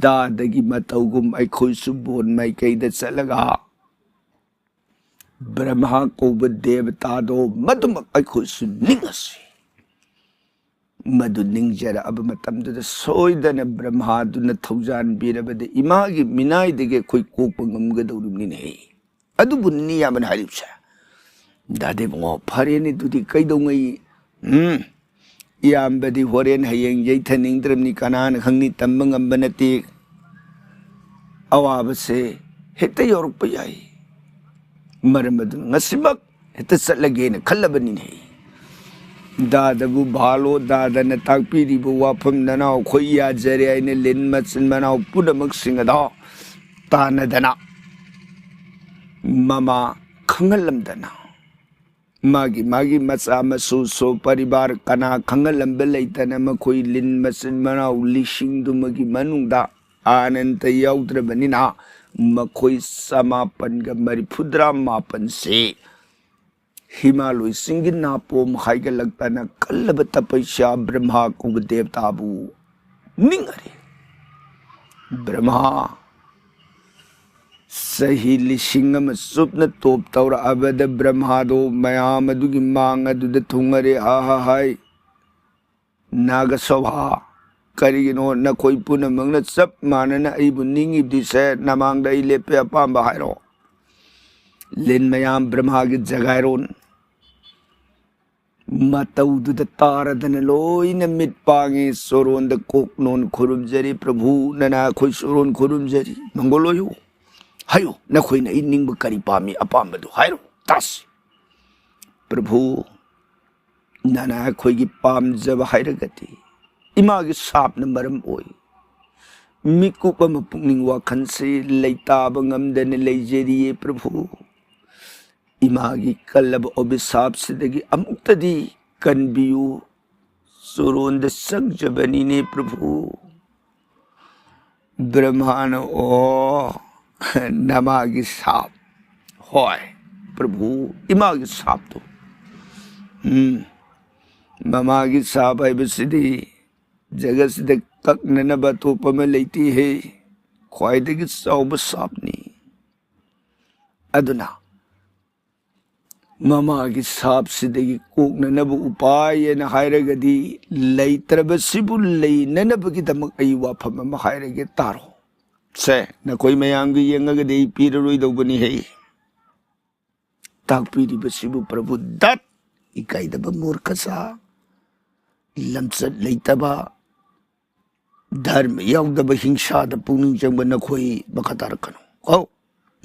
ꯗꯥꯗꯒꯤ ꯃꯇꯧꯒꯨꯝ ꯑꯩꯈꯣꯏꯁꯨ ꯕꯣꯟ ꯃꯥꯏꯀꯩꯗ ꯆꯠꯂꯒ ꯕ꯭ꯔꯍꯃꯥ ꯀꯧꯕ ꯗꯦꯕꯇꯥꯗꯣ ꯃꯗꯨꯃꯛ ꯑꯩꯈꯣꯏꯁꯨ ꯅꯤꯡꯉꯁꯤ꯫ ꯃꯗꯨ ꯅꯤꯡꯖꯔꯛꯑꯕ ꯃꯇꯝꯗꯨꯗ ꯁꯣꯏꯗꯅ ꯕ꯭ꯔꯍꯃꯥꯗꯨꯅ ꯊꯧꯖꯥꯟꯕꯤꯔꯕꯗꯤ ꯏꯃꯥꯒꯤ ꯃꯤꯅꯥꯏꯗꯒꯤ ꯑꯩꯈꯣꯏ ꯀꯣꯛꯄ ꯉꯝꯒꯗꯧꯔꯤꯕꯅꯤꯅꯦ꯫ ꯑꯗꯨꯕꯨꯅꯤ ꯏꯌꯥꯝꯕꯅ ꯍꯥꯏꯔꯤꯕꯁꯦ꯫ ꯗꯥꯗꯦ ꯏꯕꯨꯡꯉꯣ, ꯐꯔꯦꯅꯦ, ꯑꯗꯨꯗꯤ ꯀꯩꯗꯧꯉꯩ? ꯎꯝ, ꯏꯌꯥꯝꯕꯗꯤ ꯍꯣꯔꯦꯟ ꯍꯌꯦꯡ ꯌꯩꯊꯅꯤꯡꯗ꯭ꯔꯕꯅꯤ, ꯀꯅꯥꯅ ꯈꯪꯅꯤ, ꯇꯝꯕ ꯉꯝꯕ ꯅꯠꯇꯦ꯫ ꯑꯋꯥꯕꯁꯦ ꯍꯦꯛꯇ ꯌꯧꯔꯛꯄ ꯌꯥꯏ꯫ ꯃꯔꯝ ꯑꯗꯨꯅ ꯉꯁꯤꯃꯛ ꯍꯦꯛꯇ ꯆꯠꯂꯒꯦꯅ ꯈꯜꯂꯕꯅꯤꯅꯦ꯫ ꯗꯥꯗꯕꯨ ꯚꯥꯂꯣ, ꯗꯥꯗꯅ ꯇꯥꯛꯄꯤꯔꯤꯕ ꯋꯥꯐꯝ ꯅꯅꯥꯎ ꯑꯩꯈꯣꯏ ꯌꯥꯖꯔꯦ ꯍꯥꯏꯅ ꯂꯤꯟ ꯃꯆꯤꯟ ꯃꯅꯥꯎ ꯄꯨꯝꯅꯃꯛꯁꯤꯡ ꯑꯗꯣ ꯇꯥꯟꯅꯗꯅ ꯃꯃꯥ ꯈꯪꯍꯜꯂꯝꯗꯅ ꯃꯥꯒꯤ ꯃꯥꯒꯤ ꯃꯆꯥ ꯃꯁꯨ ꯁꯣ ꯄꯔꯤꯕꯥꯔ ꯀꯅꯥ ꯈꯪꯍꯜꯂꯝꯕ ꯂꯩꯇꯅ ꯃꯈꯣꯏ ꯂꯤꯟ ꯃꯆꯤꯟ ꯃꯅꯥꯎ ꯂꯤꯁꯤꯡꯗꯨꯃꯒꯤ ꯃꯅꯨꯡꯗ ꯑꯥꯅꯟꯗ ꯌꯥꯎꯗ꯭ꯔꯕꯅꯤꯅ ꯃꯈꯣꯏ ꯆꯃꯥꯄꯟꯒ ꯃꯔꯤꯐꯨꯇꯔꯥ ꯃꯥꯄꯟꯁꯤ ꯍꯤꯃꯥꯂꯣꯏꯁꯤꯡꯒꯤ ꯅꯥꯄꯣꯝ ꯍꯥꯏꯒꯠꯂꯛꯇꯅ ꯀꯜꯂꯕ ꯇꯄꯩꯁ꯭ꯌꯥ ꯕ꯭ꯔꯍꯃꯥ ꯀꯧꯕ ꯗꯦꯕꯇꯥꯕꯨ ꯅꯤꯡꯍꯔꯦ꯫ ꯕ꯭ꯔꯍꯃꯥ, ꯆꯍꯤ ꯂꯤꯁꯤꯡ ꯑꯃ ꯆꯨꯞꯅ ꯇꯣꯞ ꯇꯧꯔꯛꯑꯕꯗ ꯕ꯭ꯔꯍꯃꯥꯗꯣ ꯃꯌꯥꯝ ꯑꯗꯨꯒꯤ ꯃꯥꯡ ꯑꯗꯨꯗ ꯊꯨꯡꯉꯔꯦ꯫ ꯍꯥ ꯍꯥ ꯍꯥꯏ, ꯅꯥꯒꯁꯣꯚꯥ, ꯀꯔꯤꯒꯤꯅꯣ ꯅꯈꯣꯏ ꯄꯨꯝꯅꯃꯛꯅ ꯆꯞ ꯃꯥꯟꯅꯅ ꯑꯩꯕꯨ ꯅꯤꯡꯉꯤꯕꯗꯨꯁꯦ? ꯅꯃꯥꯡꯗ ꯑꯩ ꯂꯦꯞꯄꯦ, ꯑꯄꯥꯝꯕ ꯍꯥꯏꯔꯣ꯫ ꯂꯤꯟ ꯃꯌꯥꯝ, ꯕ꯭ꯔꯍꯃꯥꯒꯤ ꯖꯒꯥꯏꯔꯣꯟ, ꯃꯇꯧꯗꯨꯗ ꯇꯥꯔꯗꯅ ꯂꯣꯏꯅ ꯃꯤꯠ ꯄꯥꯡꯉꯤ꯫ ꯆꯣꯔꯣꯟꯗ ꯀꯣꯛ ꯅꯣꯟ ꯈꯨꯔꯨꯝꯖꯔꯤ, "ꯄ꯭ꯔꯚꯨ, ꯅꯅꯥ ꯑꯩꯈꯣꯏ ꯆꯣꯔꯣꯟ ꯈꯨꯔꯨꯝꯖꯔꯤ, ꯃꯪꯒꯣꯜ ꯑꯣꯏꯌꯨ, ꯍꯥꯏꯌꯨ, ꯅꯈꯣꯏꯅ ꯑꯩ ꯅꯤꯡꯕ ꯀꯔꯤ ꯄꯥꯝꯃꯤ, ꯑꯄꯥꯝꯕꯗꯨ ꯍꯥꯏꯔꯣ, ꯇꯥꯁꯤ꯫ ꯄ꯭ꯔꯚꯨ, ꯅꯅꯥ ꯑꯩꯈꯣꯏꯒꯤ ꯄꯥꯝꯖꯕ ꯍꯥꯏꯔꯒꯗꯤ ꯏꯃꯥꯒꯤ ꯁꯥꯞꯅ ꯃꯔꯝ ꯑꯣꯏ꯫ ꯃꯤꯀꯨꯞ ꯑꯃ ꯄꯨꯛꯅꯤꯡ ꯋꯥꯈꯜꯁꯤ ꯂꯩꯇꯥꯕ ꯉꯝꯗꯅ ꯂꯩꯖꯔꯤꯌꯦ, ꯄ꯭ꯔꯚꯨ꯫ ꯏꯃꯥꯒꯤ ꯀꯜꯂꯕ ꯑꯣꯕꯤꯁꯥꯞꯁꯤꯗꯒꯤ ꯑꯃꯨꯛꯇꯗꯤ ꯀꯟꯕꯤꯌꯨ꯫ ꯆꯣꯔꯣꯟꯗ ꯆꯪꯖꯕꯅꯤꯅꯦ, ꯄ꯭ꯔꯚꯨ꯫" ꯕ꯭ꯔꯍꯃꯥꯅ, "ꯑꯣ, ꯅꯃꯥꯒꯤ ꯁꯥꯞ꯫" "ꯍꯣꯏ, ꯄ꯭ꯔꯚꯨ, ꯏꯃꯥꯒꯤ ꯁꯥꯞꯇꯣ꯫" "ꯎꯝ, ꯃꯃꯥꯒꯤ ꯁꯥꯞ ꯍꯥꯏꯕꯁꯤꯗꯤ ꯖꯒꯠꯁꯤꯗ ꯀꯛꯅꯅꯕ ꯑꯇꯣꯞꯄ ꯑꯃ ꯂꯩꯇꯦꯍꯦ꯫ ꯈ꯭ꯋꯥꯏꯗꯒꯤ ꯆꯥꯎꯕ ꯁꯥꯞꯅꯤ꯫ ꯑꯗꯨꯅ ꯃꯃꯥꯒꯤ ꯁꯥꯞꯁꯤꯗꯒꯤ ꯀꯣꯛꯅꯅꯕ ꯎꯄꯥꯏ ꯑꯅ ꯍꯥꯏꯔꯒꯗꯤ, ꯂꯩꯇ꯭ꯔꯕꯁꯤꯕꯨ ꯂꯩꯅꯅꯕꯒꯤꯗꯃꯛ ꯑꯩ ꯋꯥꯐꯝ ꯑꯃ ꯍꯥꯏꯔꯒꯦ, ꯇꯥꯔꯣ꯫ ꯁꯦ, ꯅꯈꯣꯏ ꯃꯌꯥꯝꯒꯤ ꯌꯦꯡꯉꯒꯗꯤ ꯑꯩ ꯄꯤꯔꯔꯣꯏꯗꯧꯕꯅꯤꯍꯦ꯫" ꯇꯥꯛꯄꯤꯔꯤꯕꯁꯤꯕꯨ ꯄ꯭ꯔꯚꯨ ꯗꯠ, ꯏꯀꯥꯏꯗꯕ ꯃꯨꯔꯈ ꯁꯥ, ꯂꯝꯆꯠ ꯂꯩꯇꯕ, ꯙꯔꯃ ꯌꯥꯎꯗꯕ, ꯍꯤꯡꯁꯥꯗ ꯄꯨꯛꯅꯤꯡ ꯆꯪꯕ ꯅꯈꯣꯏ ꯃꯈꯥ ꯇꯥꯔꯛꯀꯅꯨ ꯀꯣ꯫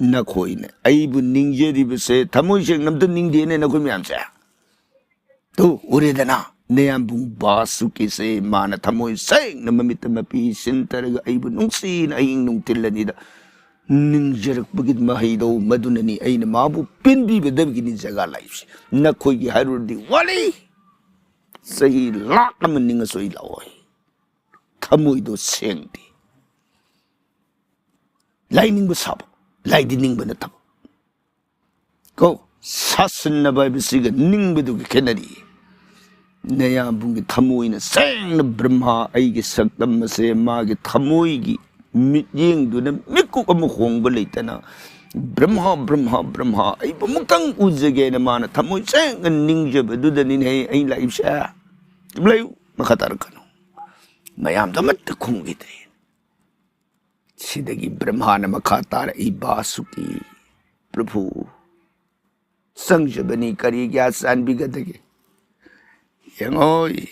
ꯅꯈꯣꯏꯅ ꯑꯩꯕꯨ ꯅꯤꯡꯖꯔꯤꯕꯁꯦ ꯊꯃꯣꯏ ꯁꯦꯡꯅ ꯑꯝꯇ ꯅꯤꯡꯗꯦꯅꯦ ꯅꯈꯣꯏ ꯃꯌꯥꯝꯁꯦ꯫ ꯇꯨ, ꯎꯔꯦꯗꯅ, ꯅꯌꯥꯝꯕꯨꯡ ꯕꯥꯁꯨꯀꯤꯁꯦ ꯃꯥꯅ ꯊꯃꯣꯏ ꯁꯦꯡꯅ ꯃꯃꯤꯠꯇ ꯃꯄꯤ ꯁꯤꯟꯊꯔꯒ ꯑꯩꯕꯨ ꯅꯨꯡꯁꯤꯅ ꯑꯍꯤꯡ ꯅꯨꯡꯊꯤꯜ ꯑꯅꯤꯗ ꯅꯤꯡꯖꯔꯛꯄꯒꯤ ꯃꯍꯩꯗꯣ ꯃꯗꯨꯅꯅꯤ꯫ ꯑꯩꯅ ꯃꯥꯕꯨ ꯄꯦꯟꯕꯤꯕꯗꯒꯤꯅꯤ ꯖꯒꯥ ꯂꯥꯛꯏꯕꯁꯦ꯫ ꯅꯈꯣꯏꯒꯤ ꯍꯥꯏꯔꯨꯔꯗꯤ ꯋꯥꯠꯂꯤ꯫ ꯆꯍꯤ ꯂꯥꯛ ꯑꯃ ꯅꯤꯡꯉꯁꯨ ꯑꯩ ꯂꯥꯛꯑꯣꯏ꯫ ꯊꯃꯣꯏꯗꯣ ꯁꯦꯡꯗꯦ꯫ ꯂꯥꯏ ꯅꯤꯡꯕ ꯁꯥꯕ, ꯂꯥꯏꯗꯤ ꯅꯤꯡꯕ ꯅꯠꯇꯕ꯫ ꯀꯣ, ꯁꯥꯁꯤꯟꯅꯕ ꯍꯥꯏꯕꯁꯤꯒ ꯅꯤꯡꯕꯗꯨꯒ ꯈꯦꯠꯅꯔꯤ꯫ ꯅꯌꯥꯝꯕꯨꯡꯒꯤ ꯊꯃꯣꯏꯅ ꯁꯦꯡꯅ ꯕ꯭ꯔꯍꯃꯥ ꯑꯩꯒꯤ ꯁꯛꯇꯝ ꯑꯁꯦ ꯃꯥꯒꯤ ꯊꯃꯣꯏꯒꯤ ꯃꯤꯠꯌꯦꯡꯗꯨꯅ ꯃꯤꯀꯨꯞ ꯑꯃ ꯍꯣꯡꯕ ꯂꯩꯇꯅ, "ꯕ꯭ꯔꯍ꯭ꯃ, ꯕ꯭ꯔꯍ꯭ꯃ, ꯕ꯭ꯔꯍ꯭ꯃ, ꯑꯩꯕꯨ ꯑꯃꯨꯛꯇꯪ ꯎꯖꯒꯦꯅ" ꯃꯥꯅ ꯊꯃꯣꯏ ꯁꯦꯡꯅ ꯅꯤꯡꯖꯕꯗꯨꯗꯅꯤꯅꯦ ꯑꯩ ꯂꯥꯛꯏꯕꯁꯦ꯫ ꯂꯩꯌꯨ, ꯃꯈꯥ ꯇꯥꯔꯛꯀꯅꯨ꯫ ꯃꯌꯥꯝꯗꯣ ꯑꯃꯠꯇ ꯈꯨꯝꯈꯤꯗ꯭ꯔꯦ꯫ ꯁꯤꯗꯒꯤ ꯕ꯭ꯔꯍ꯭ꯃꯥꯅ ꯃꯈꯥ ꯇꯥꯔꯛꯏ, "ꯕꯥꯁꯨꯀꯤ, ꯄ꯭ꯔꯚꯨ, ꯆꯪꯖꯕꯅꯤ, ꯀꯔꯤꯒꯤ ꯆꯥꯟꯕꯤꯒꯗꯒꯦ? ꯌꯦꯡꯉꯣꯏ,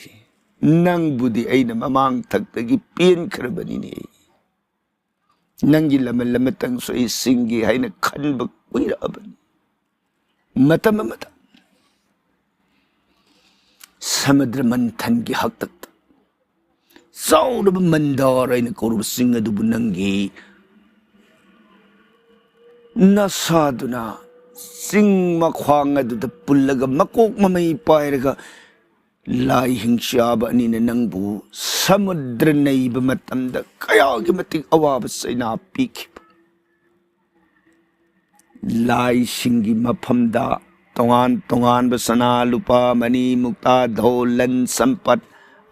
ꯅꯪꯕꯨꯗꯤ ꯑꯩꯅ ꯃꯃꯥꯡ ꯊꯛꯇꯒꯤ ꯄꯦꯟꯈ꯭ꯔꯕꯅꯤꯅꯦ꯫ ꯅꯪꯒꯤ ꯂꯃꯟ ꯑꯃꯇꯪꯁꯨ ꯑꯩ ꯁꯤꯡꯒꯦ ꯍꯥꯏꯅ ꯈꯟꯕ ꯀꯨꯏꯔꯛꯑꯕꯅꯤ꯫ ꯃꯇꯝ ꯑꯃꯗ ꯁꯃꯨꯗ꯭ꯔ ꯃꯟꯊꯟꯒꯤ ꯍꯥꯛꯇꯛꯇ ꯆꯥꯎꯔꯕ ꯃꯟꯗꯥꯔ ꯍꯥꯏꯅ ꯀꯧꯔꯕꯁꯤꯡ ꯑꯗꯨꯕꯨ ꯅꯪꯒꯤ ꯅꯁꯥꯗꯨꯅ ꯆꯤꯡ ꯃꯈ꯭ꯋꯥꯡ ꯑꯗꯨꯗ ꯄꯨꯜꯂꯒ ꯃꯀꯣꯛ ꯃꯃꯩ ꯄꯥꯏꯔꯒ ꯂꯥꯏ ꯍꯤꯡꯆꯥꯕ ꯑꯅꯤꯅ ꯅꯪꯕꯨ ꯁꯃꯨꯗ꯭ꯔ ꯅꯩꯕ ꯃꯇꯝꯗ ꯀꯌꯥꯒꯤ ꯃꯇꯤꯛ ꯑꯋꯥꯕ ꯆꯩꯅꯥ ꯄꯤꯈꯤꯕ꯫ ꯂꯥꯏꯁꯤꯡꯒꯤ ꯃꯐꯝꯗ ꯇꯣꯉꯥꯟ ꯇꯣꯉꯥꯟꯕ ꯁꯅꯥ ꯂꯨꯄꯥ ꯃꯅꯤ ꯃꯨꯛꯇꯥ ꯙꯣꯂꯟ ꯁꯝꯄꯠ,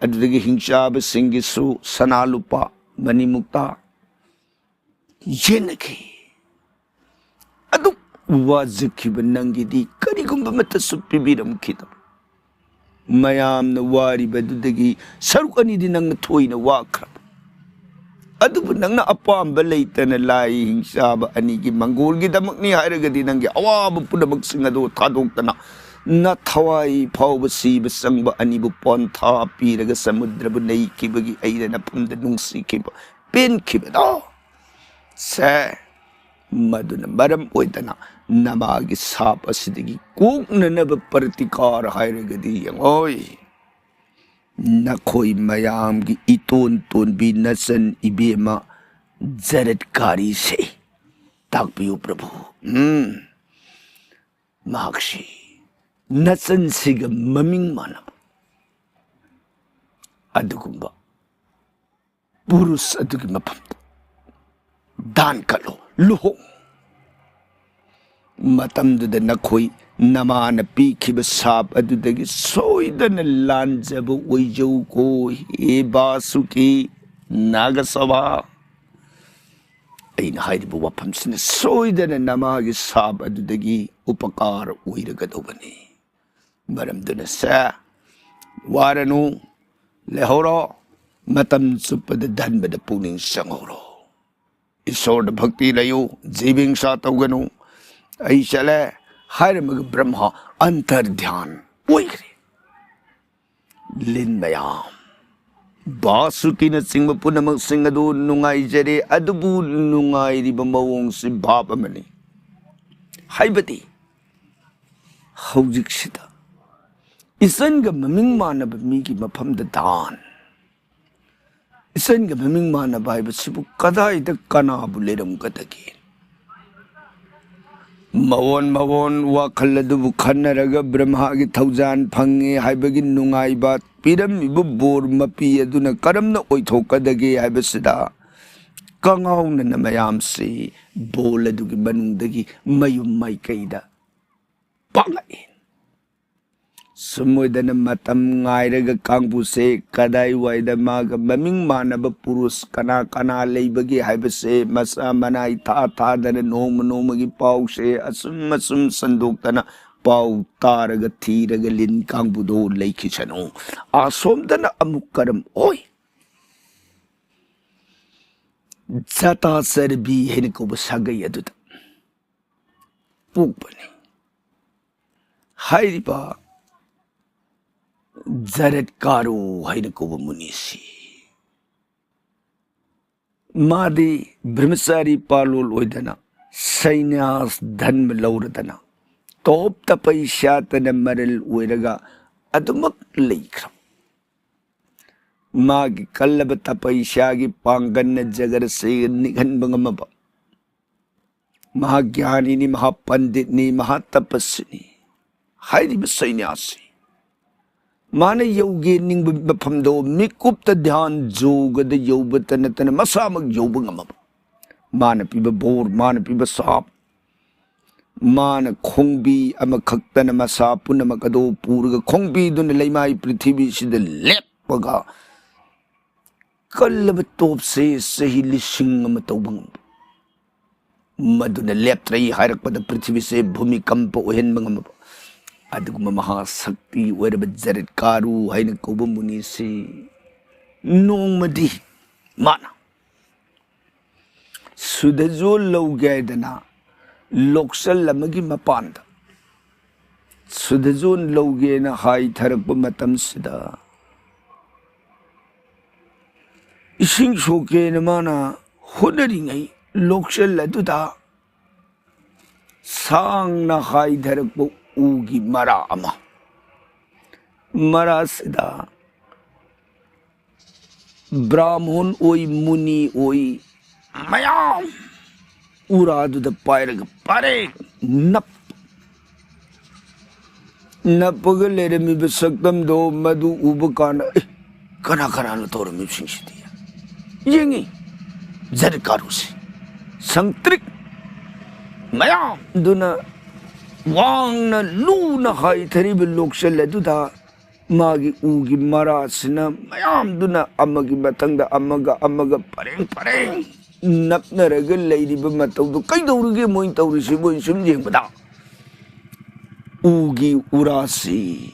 ꯑꯗꯨꯗꯒꯤ ꯍꯤꯡꯆꯥꯕꯁꯤꯡꯒꯤꯁꯨ ꯁꯅꯥ ꯂꯨꯄꯥ ꯃꯅꯤ ꯃꯨꯛꯇꯥ ꯌꯦꯟꯅꯈꯤ꯫ ꯑꯗꯨꯛ ꯋꯥꯖꯈꯤꯕ ꯅꯪꯒꯤꯗꯤ ꯀꯔꯤꯒꯨꯝꯕ ꯑꯃꯠꯇꯁꯨ ꯄꯤꯕꯤꯔꯝꯈꯤꯗꯕ꯫ ꯃꯌꯥꯝꯅ ꯋꯥꯔꯤꯕꯗꯨꯗꯒꯤ ꯁꯔꯨꯛ ꯑꯅꯤꯗꯤ ꯅꯪꯅ ꯊꯣꯏꯅ ꯋꯥꯈ꯭ꯔꯕ꯫ ꯑꯗꯨꯕꯨ ꯅꯪꯅ ꯑꯄꯥꯝꯕ ꯂꯩꯇꯅ ꯂꯥꯏ ꯍꯤꯡꯆꯥꯕ ꯑꯅꯤꯒꯤ ꯃꯪꯒꯣꯜꯒꯤꯗꯃꯛꯅꯤ ꯍꯥꯏꯔꯒꯗꯤ ꯅꯪꯒꯤ ꯑꯋꯥꯕ ꯄꯨꯝꯅꯃꯛꯁꯤꯡ ꯑꯗꯨ ꯊꯥꯗꯣꯛꯇꯅ ꯅꯊꯋꯥꯏ ꯐꯥꯎꯕ ꯁꯤꯕ ꯆꯪꯕ ꯑꯅꯤꯕꯨ ꯄꯣꯟꯊꯥ ꯄꯤꯔꯒ ꯁꯃꯨꯗ꯭ꯔꯕꯨ ꯅꯩꯈꯤꯕꯒꯤ ꯑꯩꯅ ꯅꯐꯝꯗ ꯅꯨꯡꯁꯤꯈꯤꯕ, ꯄꯦꯟꯈꯤꯕꯗꯣ꯫ ꯁꯦ, ꯃꯗꯨꯅ ꯃꯔꯝ ꯑꯣꯏꯗꯅ ꯅꯃꯥꯒꯤ ꯁꯥꯞ ꯑꯁꯤꯗꯒꯤ ꯀꯣꯛꯅꯅꯕ ꯄ꯭ꯔꯇꯤꯀꯥꯔ ꯍꯥꯏꯔꯒꯗꯤ ꯌꯦꯡꯉꯣꯏ꯫ ꯅꯈꯣꯏ ꯃꯌꯥꯝꯒꯤ ꯏꯇꯣꯟ ꯇꯣꯟꯕꯤ ꯅꯆꯟ ꯏꯕꯦꯝꯃ ꯖꯔꯠꯀꯥꯔꯤꯁꯦ ꯇꯥꯛꯄꯤꯌꯨ ꯄ꯭ꯔꯚꯨ꯫ ꯎꯝ, ꯃꯍꯥꯛꯁꯤ ꯅꯆꯟꯁꯤꯒ ꯃꯃꯤꯡ ꯃꯥꯟꯅꯕ ꯑꯗꯨꯒꯨꯝꯕ ꯄꯨꯔꯨꯁ ꯑꯗꯨꯒꯤ ꯃꯐꯝꯗ ꯗꯥꯟ ꯀꯠꯂꯣ, ꯂꯨꯍꯣꯡ꯫ ꯃꯇꯝꯗꯨꯗ ꯅꯈꯣꯏ ꯅꯃꯥꯅ ꯄꯤꯈꯤꯕ ꯁꯥꯞ ꯑꯗꯨꯗꯒꯤ ꯁꯣꯏꯗꯅ ꯂꯥꯟꯖꯕ ꯑꯣꯏꯖꯧꯀꯣ, ꯍꯦ ꯕꯥꯁꯨꯀꯤ ꯅꯥꯒꯁꯚꯥ꯫ ꯑꯩꯅ ꯍꯥꯏꯔꯤꯕ ꯋꯥꯐꯝꯁꯤꯅ ꯁꯣꯏꯗꯅ ꯅꯃꯥꯒꯤ ꯁꯥꯞ ꯑꯗꯨꯗꯒꯤ ꯎꯄꯀꯥꯔ ꯑꯣꯏꯔꯒꯗꯧꯕꯅꯤ꯫ ꯃꯔꯝꯗꯨꯅ ꯁꯦ, ꯋꯥꯔꯅꯨ, ꯂꯩꯍꯧꯔꯣ, ꯃꯇꯝ ꯆꯨꯞꯄꯗ ꯙꯟꯕꯗ ꯄꯨꯛꯅꯤꯡ ꯆꯪꯍꯧꯔꯣ꯫ ꯏꯁꯣꯔꯗ ꯚꯛꯇꯤ ꯂꯩꯌꯨ, ꯖꯤꯕ ꯍꯤꯡꯁꯥ ꯇꯧꯒꯅꯨ꯫ ꯑꯩ ꯆꯠꯂꯦ ꯍꯥꯏꯔꯝꯃꯒ ꯕ꯭ꯔꯍ꯭ꯃ ꯑꯟꯇꯔꯙ꯭ꯌꯥꯟ ꯑꯣꯏꯈ꯭ꯔꯦ꯫ ꯂꯤꯟ ꯃꯌꯥꯝ, ꯕꯥꯁꯨꯀꯤꯅꯆꯤꯡꯕ ꯄꯨꯝꯅꯃꯛꯁꯤꯡ ꯑꯗꯨ ꯅꯨꯡꯉꯥꯏꯖꯔꯦ, ꯑꯗꯨꯕꯨ ꯅꯨꯡꯉꯥꯏꯔꯤꯕ ꯃꯑꯣꯡꯁꯤ ꯚꯥꯞ ꯑꯃꯅꯤ꯫ ꯍꯥꯏꯕꯗꯤ ꯍꯧꯖꯤꯛꯁꯤꯗ ꯏꯆꯟꯒ ꯃꯃꯤꯡ ꯃꯥꯟꯅꯕ ꯃꯤꯒꯤ ꯃꯐꯝꯗ ꯗꯥꯟ, ꯏꯆꯟꯒ ꯃꯃꯤꯡ ꯃꯥꯟꯅꯕ ꯍꯥꯏꯕꯁꯤꯕꯨ ꯀꯗꯥꯏꯗ ꯀꯅꯥꯕꯨ ꯂꯩꯔꯝꯒꯗꯒꯦ? ꯃꯑꯣꯟ ꯃꯑꯣꯟ ꯋꯥꯈꯜ ꯑꯗꯨꯕꯨ ꯈꯟꯅꯔꯒ ꯕ꯭ꯔꯍ꯭ꯃꯥꯒꯤ ꯊꯧꯖꯥꯟ ꯐꯪꯉꯦ ꯍꯥꯏꯕꯒꯤ ꯅꯨꯡꯉꯥꯏꯕ ꯄꯤꯔꯝꯃꯤꯕ ꯕꯣꯔ ꯃꯄꯤ ꯑꯗꯨꯅ ꯀꯔꯝꯅ ꯑꯣꯏꯊꯣꯛꯀꯗꯒꯦ ꯍꯥꯏꯕꯁꯤꯗ ꯀꯉꯥꯎꯅꯅ ꯃꯌꯥꯝꯁꯤ ꯕꯣꯜ ꯑꯗꯨꯒꯤ ꯃꯅꯨꯡꯗꯒꯤ ꯃꯌꯨꯝ ꯃꯥꯏꯀꯩꯗ ꯄꯥꯡꯂꯛꯏ꯫ ꯁꯨꯝ ꯑꯣꯏꯗꯅ ꯃꯇꯝ ꯉꯥꯏꯔꯒ ꯀꯥꯡꯕꯨꯁꯦ ꯀꯗꯥꯏꯋꯥꯏꯗ ꯃꯥꯒ ꯃꯃꯤꯡ ꯃꯥꯟꯅꯕ ꯄꯨꯔꯨꯁ ꯀꯅꯥ ꯀꯅꯥ ꯂꯩꯕꯒꯦ ꯍꯥꯏꯕꯁꯦ ꯃꯁꯥ ꯃꯅꯥꯏ ꯊꯥ ꯊꯥꯗꯅ ꯅꯣꯡꯃ ꯅꯣꯡꯃꯒꯤ ꯄꯥꯎꯁꯦ ꯑꯁꯨꯝ ꯑꯁꯨꯝ ꯁꯟꯗꯣꯛꯇꯅ ꯄꯥꯎ ꯇꯥꯔꯒ ꯊꯤꯔꯒ ꯂꯤꯟ ꯀꯥꯡꯕꯨꯗꯣ ꯂꯩꯈꯤꯁꯅꯨ꯫ ꯑꯁꯣꯝꯗꯅ ꯑꯃꯨꯛ ꯀꯔꯝ ꯑꯣꯏ? ꯖꯇꯥ ꯆꯔꯕꯤ ꯍꯥꯏꯅ ꯀꯧꯕ ꯁꯥꯒꯩ ꯑꯗꯨꯗ ꯄꯣꯛꯄꯅꯤ꯫ ꯍꯥꯏꯔꯤꯕ ꯖꯔꯠ ꯀꯥꯔꯨ ꯍꯥꯏꯅ ꯀꯧꯕ ꯃꯨꯅꯤꯁꯤ, ꯃꯥꯗꯤ ꯕ꯭ꯔꯍ꯭ꯃꯆꯥꯔꯤ ꯄꯥꯂꯣꯜ ꯑꯣꯏꯗꯅ ꯁꯩꯅ꯭ꯌꯥꯁ ꯙꯟꯃ ꯂꯧꯔꯗꯅ ꯇꯣꯞ ꯇꯄꯩ ꯁꯥꯠꯇꯅ ꯃꯔꯜ ꯑꯣꯏꯔꯒ ꯑꯗꯨꯃꯛ ꯂꯩꯈ꯭ꯔꯕ꯫ ꯃꯥꯒꯤ ꯀꯜꯂꯕ ꯇꯄꯩꯁꯥꯒꯤ ꯄꯥꯡꯒꯜꯅ ꯖꯒꯠ ꯑꯁꯤ ꯅꯤꯛꯍꯟꯕ ꯉꯝꯃꯕ ꯃꯍꯥꯒ꯭ꯌꯥꯅꯤꯅꯤ, ꯃꯍꯥꯄꯟꯗꯤꯠꯅꯤ, ꯃꯍꯥꯇꯄꯁꯤꯅꯤ꯫ ꯍꯥꯏꯔꯤꯕ ꯁꯩꯅ꯭ꯌꯥꯁꯤ ꯃꯥꯅ ꯌꯧꯒꯦ ꯅꯤꯡꯕ ꯃꯐꯝꯗꯣ ꯃꯤꯀꯨꯞꯇ ꯙ꯭ꯌꯥꯟ ꯖꯣꯒꯗ ꯌꯧꯕꯇ ꯅꯠꯇꯅ ꯃꯁꯥꯃꯛ ꯌꯧꯕ ꯉꯝꯃꯕ, ꯃꯥꯅ ꯄꯤꯕ ꯕꯣꯔ, ꯃꯥꯅ ꯄꯤꯕ ꯁꯥꯞ, ꯃꯥꯅ ꯈꯣꯡꯕꯤ ꯑꯃꯈꯛꯇꯅ ꯃꯁꯥ ꯄꯨꯝꯅꯃꯛ ꯑꯗꯨ ꯄꯨꯔꯒ ꯈꯣꯡꯕꯤꯗꯨꯅ ꯂꯩꯃꯥꯏ ꯄ꯭ꯔꯤꯊꯤꯕꯤꯁꯤꯗ ꯂꯦꯞꯄꯒ ꯀꯜꯂꯕ ꯇꯣꯞꯁꯦ ꯆꯍꯤ ꯂꯤꯁꯤꯡ ꯑꯃ ꯇꯧꯕ ꯉꯝꯕ, ꯃꯗꯨꯅ ꯂꯦꯞꯇ꯭ꯔꯩ ꯍꯥꯏꯔꯛꯄꯗ ꯄ꯭ꯔꯤꯊꯤꯕꯤꯁꯦ ꯚꯨꯃꯤꯀꯝꯄ ꯑꯣꯏꯍꯟꯕ ꯉꯝꯃꯕ ꯑꯗꯨꯒꯨꯝꯕ ꯃꯍꯥꯁꯛꯇꯤ ꯑꯣꯏꯔꯕ ꯖꯔꯠꯀꯥꯔꯨ ꯍꯥꯏꯅ ꯀꯧꯕ ꯃꯨꯅꯤꯁꯤ ꯅꯣꯡꯃꯗꯤ ꯃꯥꯅ ꯁꯨꯗꯖꯣꯟ ꯂꯧꯒꯦ ꯍꯥꯏꯗꯅ ꯂꯣꯛꯆꯜ ꯑꯃꯒꯤ ꯃꯄꯥꯟꯗ ꯁꯨꯗꯖꯣꯟ ꯂꯧꯒꯦꯅ ꯍꯥꯏꯊꯔꯛꯄ ꯃꯇꯝꯁꯤꯗ, ꯏꯁꯤꯡ ꯁꯣꯛꯀꯦꯅ ꯃꯥꯅ ꯍꯣꯠꯅꯔꯤꯉꯩ ꯂꯣꯛꯆꯜ ꯑꯗꯨꯗ ꯁꯥꯡꯅ ꯍꯥꯏꯊꯔꯛꯄ ꯎꯒꯤ ꯃꯔꯥ ꯑꯃ, ꯃꯔꯥꯁꯤꯗ ꯕ꯭ꯔꯥꯍꯃꯣꯟ ꯑꯣꯏ, ꯃꯨꯅꯤ ꯑꯣꯏ, ꯃꯌꯥꯝ ꯎꯔꯥꯗꯨꯗ ꯄꯥꯏꯔꯒ ꯄꯔꯦꯡ ꯅꯞ ꯅꯞꯄꯒ ꯂꯩꯔꯝꯃꯤꯕ ꯁꯛꯇꯝꯗꯣ ꯃꯗꯨ ꯎꯕ ꯀꯥꯟꯗ, "ꯑꯦ, ꯀꯅꯥ ꯀꯅꯥꯅꯣ ꯇꯧꯔꯝꯃꯤꯕꯁꯤꯡꯁꯤꯗꯤ?" ꯌꯦꯡꯉꯤ, ꯖꯔꯠꯀꯥꯔꯨꯁꯤ ꯁꯪꯇ꯭ꯔꯤꯛ ꯃꯌꯥꯝꯗꯨꯅ ꯋꯥꯡꯅ ꯂꯨꯅ ꯍꯥꯏꯊꯔꯤꯕ ꯂꯣꯛꯆꯜ ꯑꯗꯨꯗ ꯃꯥꯒꯤ ꯎꯒꯤ ꯃꯔꯥꯁꯤꯅ ꯃꯌꯥꯝꯗꯨꯅ ꯑꯃꯒꯤ ꯃꯊꯪꯗ ꯑꯃꯒ, ꯑꯃꯒ ꯄꯔꯦꯡ ꯄꯔꯦꯡ ꯅꯞꯅꯔꯒ ꯂꯩꯔꯤꯕ ꯃꯇꯧꯗꯨ ꯀꯩꯗꯧꯔꯤꯒꯦ ꯃꯣꯏꯅ ꯇꯧꯔꯤꯁꯤꯕꯨ? ꯑꯩ ꯁꯨꯝ ꯌꯦꯡꯕꯗ ꯎꯒꯤ ꯎꯔꯥꯁꯤ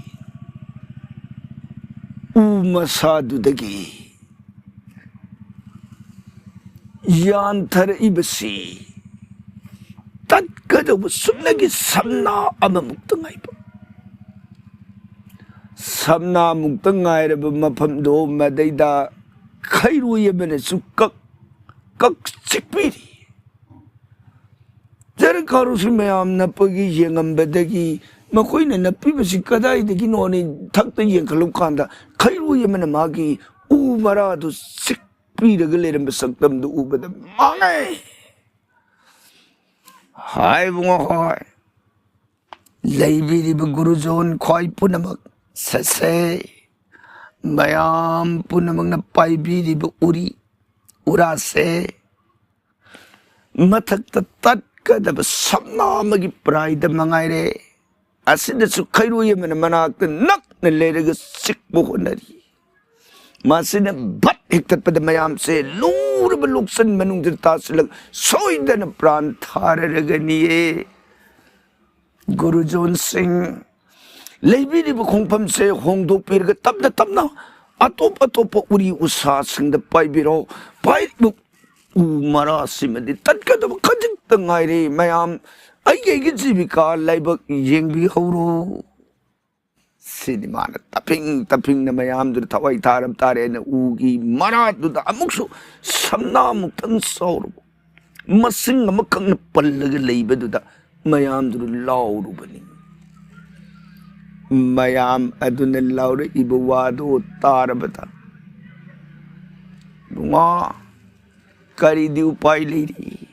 ꯎ ꯃꯁꯥꯗꯨꯗꯒꯤ ꯌꯥꯟꯊꯔꯛꯏꯕꯁꯤ ꯇꯠꯀꯗꯧꯕ ꯁꯨꯞꯅꯒꯤ ꯁꯝꯅꯥ ꯑꯃꯃꯨꯛꯇ ꯉꯥꯏꯕ꯫ ꯁꯝꯅꯥꯃꯨꯛꯇ ꯉꯥꯏꯔꯕ ꯃꯐꯝꯗꯣ ꯃꯗꯩꯗ ꯈꯩꯔꯣꯏ ꯑꯃꯅꯁꯨ ꯀꯛ ꯀꯛ ꯆꯤꯛꯄꯤꯔꯤ꯫ ꯖꯔꯠꯀꯥꯔꯨꯁꯤ ꯃꯌꯥꯝ ꯅꯞꯄꯒꯤ ꯌꯦꯡꯉꯝꯕꯗꯒꯤ ꯃꯈꯣꯏꯅ ꯅꯞꯄꯤꯕꯁꯤ ꯀꯗꯥꯏꯗꯒꯤꯅꯣꯅ ꯊꯛꯇ ꯌꯦꯡꯈꯠꯂꯨ ꯀꯥꯟꯗ ꯈꯩꯔꯣꯏ ꯑꯃꯅ ꯃꯥꯒꯤ ꯎ ꯃꯔꯥꯗꯨ ꯆꯤꯛꯄꯤꯔꯒ ꯂꯩꯔꯝꯕ ꯁꯛꯇꯝꯗꯨ ꯎꯕꯗ ꯃꯥꯡꯉꯦ꯫ ꯍꯥꯏ ꯏꯕꯨꯡꯉꯣ ꯍꯣꯏ, ꯂꯩꯕꯤꯔꯤꯕ ꯒꯨꯔꯨꯖꯣꯟ ꯈ꯭ꯋꯥꯏ ꯄꯨꯝꯅꯃꯛ ꯁꯠꯁꯦ, ꯃꯌꯥꯝ ꯄꯨꯝꯅꯃꯛꯅ ꯄꯥꯏꯕꯤꯔꯤꯕ ꯎꯔꯤ ꯎꯔꯥꯁꯦ ꯃꯊꯛꯇ ꯇꯠꯀꯗꯕ ꯁꯝꯅꯥ ꯑꯃꯒꯤ ꯄ꯭ꯔꯥꯏꯗ ꯃꯉꯥꯏꯔꯦ꯫ ꯑꯁꯤꯗꯁꯨ ꯈꯩꯔꯣꯏ ꯑꯃꯅ ꯃꯅꯥꯛꯇ ꯅꯛꯅ ꯂꯩꯔꯒ ꯆꯤꯛꯄ ꯍꯣꯠꯅꯔꯤ꯫ ꯃꯁꯤꯅ ꯚꯠ ꯍꯦꯛꯇꯠꯄꯗ ꯃꯌꯥꯝꯁꯦ ꯂꯨꯡ ꯄꯨꯔꯕ ꯂꯣꯛꯆꯟ ꯃꯅꯨꯡꯗ ꯇꯥꯁꯤꯜꯂꯒ ꯁꯣꯏꯗꯅ ꯄ꯭ꯔꯥꯟ ꯊꯥꯔꯔꯒꯅꯤꯌꯦ꯫ ꯒꯨꯔꯨꯖꯣꯟ ꯁꯤꯡ, ꯂꯩꯕꯤꯔꯤꯕ ꯈꯣꯡꯐꯝꯁꯦ ꯍꯣꯡꯗꯣꯛꯄꯤꯔꯒ ꯇꯞꯅ ꯇꯞꯅ ꯑꯇꯣꯞ ꯑꯇꯣꯞꯄ ꯎꯔꯤ ꯎꯁꯥꯁꯤꯡꯗ ꯄꯥꯏꯕꯤꯔꯣ꯫ ꯄꯥꯏꯔꯤꯕ ꯎ ꯃꯔꯥꯁꯤꯃꯗꯤ ꯇꯠꯀꯗꯕ ꯈꯖꯤꯛꯇ ꯉꯥꯏꯔꯦ꯫ ꯃꯌꯥꯝ, ꯑꯩꯒꯤ ꯑꯩꯒꯤ ꯖꯤꯕꯤꯀꯥ ꯂꯥꯏꯕꯛ ꯌꯦꯡꯕꯤꯍꯧꯔꯣ꯫ ꯁꯤꯗꯤ ꯃꯥꯅ ꯇꯞꯐꯤꯡ ꯇꯞꯐꯤꯡꯅ ꯃꯌꯥꯝꯗꯨꯗ ꯊꯋꯥꯏ ꯊꯥꯔꯝ ꯇꯥꯔꯦꯅ ꯎꯒꯤ ꯃꯔꯥꯗꯨꯗ ꯑꯃꯨꯛꯁꯨ ꯁꯝꯅꯥꯃꯨꯛꯇꯪ ꯆꯥꯎꯔꯕ ꯃꯁꯤꯡ ꯑꯃꯈꯛꯅ ꯄꯜꯂꯒ ꯂꯩꯕꯗꯨꯗ ꯃꯌꯥꯝꯗꯨꯅ ꯂꯥꯎꯔꯨꯕꯅꯤ꯫ ꯃꯌꯥꯝ ꯑꯗꯨꯅ ꯂꯥꯎꯔꯛꯏꯕ ꯋꯥꯗꯨ ꯇꯥꯔꯕꯗ, ꯏꯕꯨꯡꯉꯣ, ꯀꯔꯤꯗꯤ ꯎꯄꯥꯏ ꯂꯩꯔꯤ?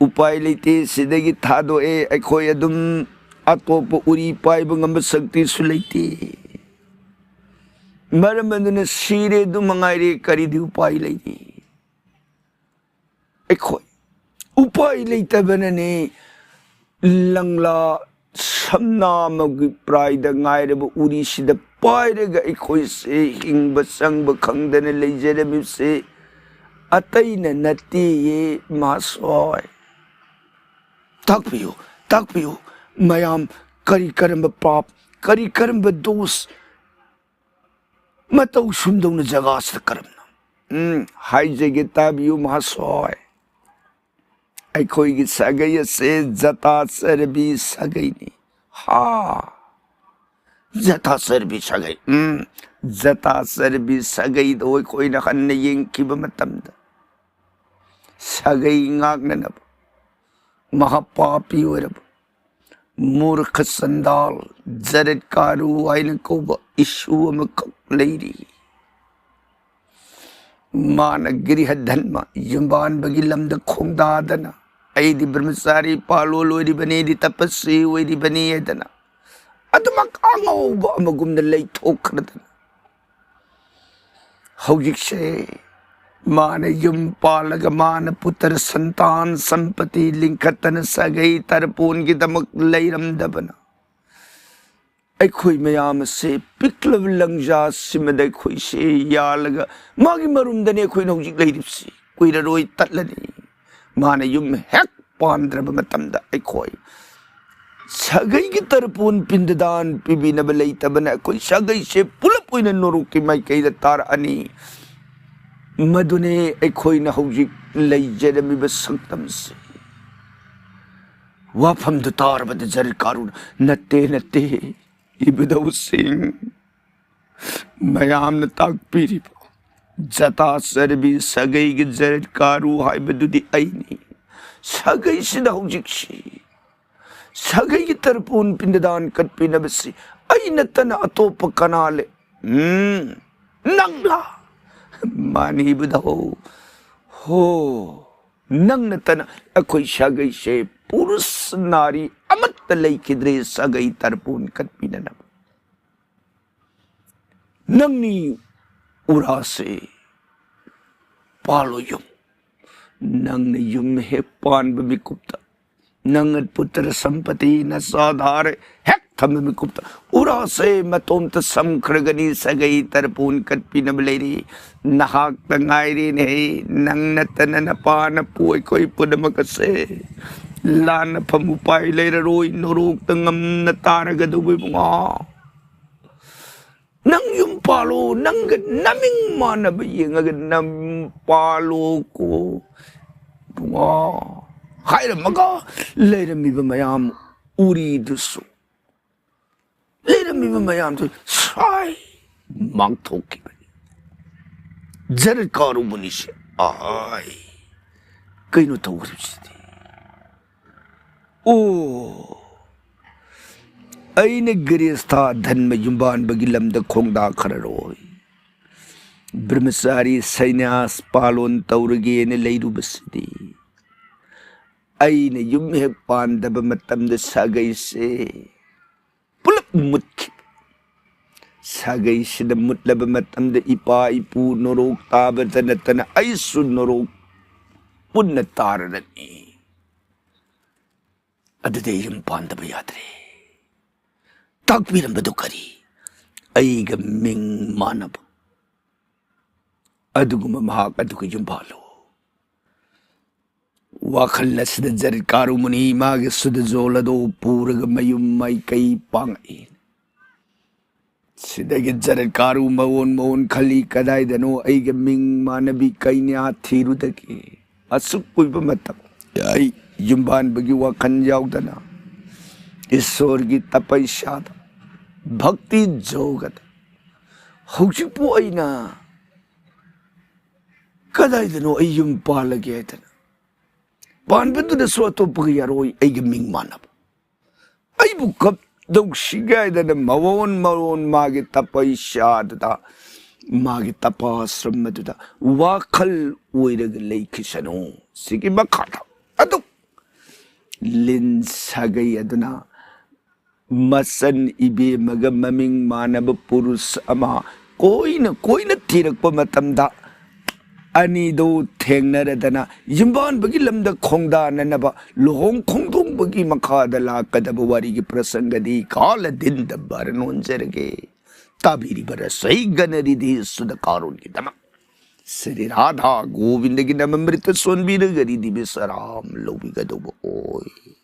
ꯎꯄꯥꯏ ꯂꯩꯇꯦ꯫ ꯁꯤꯗꯒꯤ ꯊꯥꯗꯣꯛꯑꯦ꯫ ꯑꯩꯈꯣꯏ ꯑꯗꯨꯝ ꯑꯇꯣꯞꯄ ꯎꯔꯤ ꯄꯥꯏꯕ ꯉꯝꯕ ꯁꯛꯇꯤꯁꯨ ꯂꯩꯇꯦ꯫ ꯃꯔꯝ ꯑꯗꯨꯅ ꯁꯤꯔꯦ ꯑꯗꯨ ꯃꯉꯥꯏꯔꯦ꯫ ꯀꯔꯤꯗꯤ ꯎꯄꯥꯏ ꯂꯩꯔꯤ? ꯑꯩꯈꯣꯏ ꯎꯄꯥꯏ ꯂꯩꯇꯕꯅꯅꯦ ꯂꯪꯂꯥ ꯁꯝꯅꯥ ꯑꯃꯒꯤ ꯄ꯭ꯔꯥꯏꯗ ꯉꯥꯏꯔꯕ ꯎꯔꯤꯁꯤꯗ ꯄꯥꯏꯔꯒ ꯑꯩꯈꯣꯏꯁꯦ ꯍꯤꯡꯕ ꯆꯪꯕ ꯈꯪꯗꯅ ꯂꯩꯖꯔꯝꯃꯤꯕꯁꯦ ꯑꯇꯩꯅ ꯅꯠꯇꯦꯌꯦ ꯃꯍꯥꯁꯣꯏ꯫ ꯇꯥꯛꯄꯤꯌꯨ, ꯇꯥꯛꯄꯤꯌꯨ ꯃꯌꯥꯝ, ꯀꯔꯤ ꯀꯔꯝꯕ ꯄꯥꯞ, ꯀꯔꯤ ꯀꯔꯝꯕ ꯗꯣꯁ ꯃꯇꯧ ꯁꯨꯝꯗꯧꯅ ꯖꯒꯥꯁꯤꯗ ꯀꯔꯝꯅ? ꯎꯝ, ꯍꯥꯏꯖꯒꯦ, ꯇꯥꯕꯤꯌꯨ ꯃꯍꯥꯁꯣꯏ꯫ ꯑꯩꯈꯣꯏꯒꯤ ꯁꯥꯒꯩ ꯑꯁꯦ ꯖꯇꯥ ꯆꯔꯕꯤ ꯁꯥꯒꯩꯅꯤ꯫ ꯍꯥ, ꯖꯇꯥ ꯆꯔꯕꯤ ꯁꯥꯒꯩ꯫ ꯎꯝ, ꯖꯇꯥ ꯆꯔꯕꯤ ꯁꯥꯒꯩꯗꯣ ꯑꯩꯈꯣꯏꯅ ꯍꯟꯅ ꯌꯦꯡꯈꯤꯕ ꯃꯇꯝꯗ ꯁꯥꯒꯩ ꯉꯥꯛꯅꯅꯕ ꯃꯍꯥꯄꯥꯄꯤ ꯑꯣꯏꯔꯕ ꯃꯨꯔꯈ ꯆꯟꯗꯥꯜ ꯖꯔꯠ ꯀꯥꯔꯨ ꯍꯥꯏꯅ ꯀꯧꯕ ꯏꯁꯨ ꯑꯃꯈꯛ ꯂꯩꯔꯤ꯫ ꯃꯥꯅ ꯒ꯭ꯔꯤꯍ ꯙꯟꯃ, ꯌꯨꯝꯕꯥꯟꯕꯒꯤ ꯂꯝꯗ ꯈꯣꯡꯗꯥꯗꯅ, "ꯑꯩꯗꯤ ꯕ꯭ꯔꯍ꯭ꯃꯆꯥꯔꯤ ꯄꯥꯂꯣꯜ ꯑꯣꯏꯔꯤꯕꯅꯤ, ꯑꯩꯗꯤ ꯇꯄꯁꯤ ꯑꯣꯏꯔꯤꯕꯅꯤ" ꯍꯥꯏꯗꯅ ꯑꯗꯨꯃꯛ ꯑꯉꯧꯕ ꯑꯃꯒꯨꯝꯅ ꯂꯩꯊꯣꯛꯈ꯭ꯔꯗꯅ, ꯍꯧꯖꯤꯛꯁꯦ ꯃꯥꯅ ꯌꯨꯝ ꯄꯥꯜꯂꯒ ꯃꯥꯅ ꯄꯨꯇꯔ ꯁꯟꯇꯥꯟ ꯁꯝꯄꯇꯤ ꯂꯤꯡꯈꯠꯇꯅ ꯁꯥꯒꯩ ꯇꯔꯄꯣꯟꯒꯤꯗꯃꯛ ꯂꯩꯔꯝꯗꯕꯅ, ꯑꯩꯈꯣꯏ ꯃꯌꯥꯝ ꯑꯁꯦ ꯄꯤꯛꯂꯕ ꯂꯪꯖꯥꯁꯤꯃꯗ ꯑꯩꯈꯣꯏꯁꯦ ꯌꯥꯜꯂꯒ ꯃꯥꯒꯤ ꯃꯔꯨꯝꯗꯅꯤ ꯑꯩꯈꯣꯏꯅ ꯍꯧꯖꯤꯛ ꯂꯩꯔꯤꯕꯁꯤ꯫ ꯀꯨꯏꯔꯔꯣꯏ ꯇꯠꯂꯅꯤ꯫ ꯃꯥꯅ ꯌꯨꯝ ꯍꯦꯛ ꯄꯥꯟꯗ꯭ꯔꯕ ꯃꯇꯝꯗ ꯑꯩꯈꯣꯏ ꯁꯥꯒꯩꯒꯤ ꯇꯔꯄꯣꯟ ꯄꯤꯟꯗꯗꯥꯟ ꯄꯤꯕꯤꯅꯕ ꯂꯩꯇꯕꯅ ꯑꯩꯈꯣꯏ ꯁꯥꯒꯩꯁꯦ ꯄꯨꯂꯞ ꯑꯣꯏꯅ ꯅꯣꯔꯣꯛꯀꯤ ꯃꯥꯏꯀꯩꯗ ꯇꯥꯔꯛꯑꯅꯤ꯫ ꯃꯗꯨꯅꯤ ꯑꯩꯈꯣꯏꯅ ꯍꯧꯖꯤꯛ ꯂꯩꯖꯔꯝꯃꯤꯕ ꯁꯛꯇꯝꯁꯤ꯫ ꯋꯥꯐꯝꯗꯨ ꯇꯥꯔꯕꯗ ꯖꯔꯠ ꯀꯥꯔꯨꯅ, "ꯅꯠꯇꯦ, ꯅꯠꯇꯦ, ꯏꯕꯨꯙꯧꯁꯤꯡ, ꯃꯌꯥꯝꯅ ꯇꯥꯛꯄꯤꯔꯤꯕ ꯖꯇꯥ ꯆꯔꯕꯤ ꯁꯥꯒꯩꯒꯤ ꯖꯔꯠ ꯀꯥꯔꯨ ꯍꯥꯏꯕꯗꯨꯗꯤ ꯑꯩꯅꯤ꯫ ꯁꯥꯒꯩꯁꯤꯗ ꯍꯧꯖꯤꯛꯁꯤ ꯁꯥꯒꯩꯒꯤ ꯇꯔꯄꯣꯟ ꯄꯤꯟꯗꯗꯥꯟ ꯀꯠꯄꯤꯅꯕꯁꯤ ꯑꯩ ꯅꯠꯇꯅ ꯑꯇꯣꯞꯄ ꯀꯅꯥ ꯂꯩ?" "ꯎꯝ, ꯅꯪꯂꯥ?" "ꯃꯥꯅꯤ ꯏꯕꯨꯙꯧ꯫ ꯍꯣ, ꯅꯪ ꯅꯠꯇꯅ ꯑꯩꯈꯣꯏ ꯁꯥꯒꯩꯁꯦ ꯄꯨꯔꯨꯁ ꯅꯥꯔꯤ ꯑꯃꯠꯇ ꯂꯩꯈꯤꯗ꯭ꯔꯦ ꯁꯥꯒꯩ ꯇꯔꯄꯣꯟ ꯀꯠꯄꯤꯅꯅꯕ꯫ ꯅꯪꯅꯤ ꯎꯔꯥꯁꯦ, ꯄꯥꯜꯂꯣ ꯌꯨꯝ꯫ ꯅꯪꯅ ꯌꯨꯝ ꯍꯦꯛ ꯄꯥꯟꯕ ꯃꯤꯀꯨꯞꯇ, ꯅꯪ ꯄꯨꯇ꯭ꯔ ꯁꯝꯄꯇꯤ ꯅꯆꯥ ꯙꯥꯔ ꯍꯦꯛ ꯊꯝꯕ ꯃꯤꯀꯨꯞꯇ ꯎꯔꯥꯁꯦ ꯃꯇꯣꯝꯇ ꯁꯝꯈ꯭ꯔꯒꯅꯤ꯫ ꯁꯥꯒꯩ ꯇꯔꯄꯣꯟ ꯀꯠꯄꯤꯅꯕ ꯂꯩꯔꯤ꯫ ꯅꯍꯥꯛꯇ ꯉꯥꯏꯔꯦꯅꯦꯍꯦ, ꯅꯪ ꯅꯠꯇꯅ ꯅꯄꯥ ꯅꯄꯨ ꯑꯩꯈꯣꯏ ꯄꯨꯝꯅꯃꯛ ꯑꯁꯦ ꯂꯥꯟꯅꯐꯝ ꯎꯄꯥꯏ ꯂꯩꯔꯔꯣꯏ, ꯅꯣꯔꯣꯛꯇ ꯉꯝꯅ ꯇꯥꯔꯒꯗꯧꯕ ꯏꯕꯨꯡꯉꯣ꯫ ꯅꯪ ꯌꯨꯝ ꯄꯥꯜꯂꯣ, ꯅꯪꯒ ꯅꯃꯤꯡ ꯃꯥꯟꯅꯕ ꯌꯦꯡꯉꯒ ꯅꯪ ꯄꯥꯜꯂꯣꯀꯣ ꯏꯕꯨꯡꯉꯣ" ꯍꯥꯏꯔꯝꯃꯒ ꯂꯩꯔꯝꯃꯤꯕ ꯃꯌꯥꯝ ꯎꯔꯤꯗꯨꯁꯨ, ꯂꯩꯔꯝꯃꯤꯕ ꯃꯌꯥꯝꯗꯨ ꯁ꯭ꯋꯥꯏ ꯃꯥꯡꯊꯣꯛꯈꯤꯕꯅꯤ꯫ ꯖꯔꯠ ꯀꯥꯔꯨ ꯃꯨꯅꯤꯁꯦ, "ꯑꯥꯏ, ꯀꯩꯅꯣ ꯇꯧꯈ꯭ꯔꯤꯕꯁꯤꯗꯤ? ꯑꯣ, ꯑꯩꯅ ꯒ꯭ꯔꯦꯁꯊꯥ ꯙꯟꯃ ꯌꯨꯝꯕꯥꯟꯕꯒꯤ ꯂꯝꯗ ꯈꯣꯡꯗꯥꯈ꯭ꯔꯔꯣꯏ꯫ ꯕ꯭ꯔꯍꯃꯆꯥꯔꯤ ꯁꯩꯅ꯭ꯌꯥꯁ ꯄꯥꯂꯣꯟ ꯇꯧꯔꯒꯦꯅ ꯂꯩꯔꯨꯕꯁꯤꯗꯤ ꯑꯩꯅ ꯌꯨꯝ ꯍꯦꯛ ꯄꯥꯟꯗꯕ ꯃꯇꯝꯗ ꯁꯥꯒꯩꯁꯦ ꯄꯨꯂꯞ ꯃꯨꯠꯈꯤ꯫ ꯁꯥꯒꯩꯁꯤꯗ ꯃꯨꯠꯂꯕ ꯃꯇꯝꯗ ꯏꯄꯥ ꯏꯄꯨ ꯅꯣꯔꯣꯛ ꯇꯥꯕꯗ ꯅꯠꯇꯅ ꯑꯩꯁꯨ ꯅꯣꯔꯣꯛ ꯄꯨꯟꯅ ꯇꯥꯔꯔꯅꯤ꯫ ꯑꯗꯨꯗꯤ ꯑꯩ ꯌꯨꯝ ꯄꯥꯟꯗꯕ ꯌꯥꯗ꯭ꯔꯦ꯫ ꯇꯥꯛꯄꯤꯔꯝꯕꯗꯨ ꯀꯔꯤ? ꯑꯩꯒ ꯃꯤꯡ ꯃꯥꯟꯅꯕ ꯑꯗꯨꯒꯨꯝꯕ ꯃꯍꯥꯛ ꯑꯗꯨꯒ ꯌꯨꯝ ꯄꯥꯜꯂꯨ꯫ ꯋꯥꯈꯜ ꯑꯁꯤꯗ ꯖꯔꯠ ꯀꯥꯔꯨ ꯃꯨꯅꯤ ꯃꯥꯒꯤ ꯁꯨꯗ ꯖꯣꯜ ꯑꯗꯨ ꯄꯨꯔꯒ ꯃꯌꯨꯝ ꯃꯥꯏꯀꯩ ꯄꯥꯡꯉꯛꯏ꯫ ꯁꯤꯗꯒꯤ ꯖꯔꯠ ꯀꯥꯔꯨ ꯃꯑꯣꯟ ꯃꯑꯣꯟ ꯈꯜꯂꯤ, ꯀꯗꯥꯏꯗꯅꯣ ꯑꯩꯒ ꯃꯤꯡ ꯃꯥꯟꯅꯕꯤ ꯀꯩꯅ꯭ꯌꯥ ꯊꯤꯔꯨꯗꯒꯦ? ꯑꯁꯨꯛ ꯀꯨꯏꯕ ꯃꯇꯝ ꯑꯩ ꯌꯨꯝꯕꯥꯟꯕꯒꯤ ꯋꯥꯈꯜ ꯌꯥꯎꯗꯅ ꯏꯁꯣꯔꯒꯤ ꯇꯄꯩꯁꯥꯗ, ꯚꯛꯇꯤ ꯖꯣꯒꯗ, ꯍꯧꯖꯤꯛꯄꯨ ꯑꯩꯅ ꯀꯗꯥꯏꯗꯅꯣ ꯑꯩ ꯌꯨꯝ ꯄꯥꯜꯂꯒꯦ ꯍꯥꯏꯗꯅ ꯄꯥꯟꯕꯗꯨꯗꯁꯨ ꯑꯇꯣꯞꯄꯒ ꯌꯥꯔꯣꯏ ꯑꯩꯒꯤ ꯃꯤꯡ ꯃꯥꯟꯅꯕ꯫ ꯑꯩꯕꯨ ꯀꯞꯗꯧꯁꯤꯒꯦ ꯍꯥꯏꯗꯅ ꯃꯑꯣꯟ ꯃꯑꯣꯟ ꯃꯥꯒꯤ ꯇꯄꯩꯁꯥꯗꯨꯗ, ꯃꯥꯒꯤ ꯇꯄꯥꯁ꯭ꯔꯝ ꯑꯗꯨꯗ ꯋꯥꯈꯜ ꯑꯣꯏꯔꯒ ꯂꯩꯈꯤꯁꯅꯨ꯫ ꯁꯤꯒꯤ ꯃꯈꯥꯗ ꯑꯗꯨ ꯂꯤꯟ ꯁꯥꯒꯩ ꯑꯗꯨꯅ ꯃꯆꯟ ꯏꯕꯦꯝꯃꯒ ꯃꯃꯤꯡ ꯃꯥꯟꯅꯕ ꯄꯨꯔꯨꯁ ꯑꯃ ꯀꯣꯏꯅ ꯀꯣꯏꯅ ꯊꯤꯔꯛꯄ ꯃꯇꯝꯗ, ꯑꯅꯤꯗꯨ ꯊꯦꯡꯅꯔꯗꯅ ꯌꯨꯝꯕꯥꯟꯕꯒꯤ ꯂꯝꯗ ꯈꯣꯡꯗꯥꯅꯅꯕ ꯂꯨꯍꯣꯡ ꯈꯣꯡꯗꯣꯡꯕꯒꯤ ꯃꯈꯥꯗ ꯂꯥꯛꯀꯗꯕ ꯋꯥꯔꯤꯒꯤ ꯄ꯭ꯔꯁꯪꯒꯗꯤ ꯀꯥꯂꯗꯤꯟꯗ ꯕꯥꯔꯟ ꯑꯣꯟꯖꯔꯒꯦ꯫ ꯇꯥꯕꯤꯔꯤꯕ ꯔꯁꯩ ꯒꯅꯔꯤꯗꯤ ꯁꯨꯗ ꯀꯥꯔꯣꯟꯒꯤꯗꯃꯛ ꯁ꯭ꯔꯤ ꯔꯥꯙꯥ ꯒꯣꯕꯤꯟꯗꯒꯤ ꯅꯃ ꯃ꯭ꯔꯤꯇ ꯁꯣꯟꯕꯤꯔꯒ ꯔꯤꯗꯤ ꯕꯤꯁꯔꯥꯝ ꯂꯧꯕꯤꯒꯗꯧꯕ ꯑꯣꯏ꯫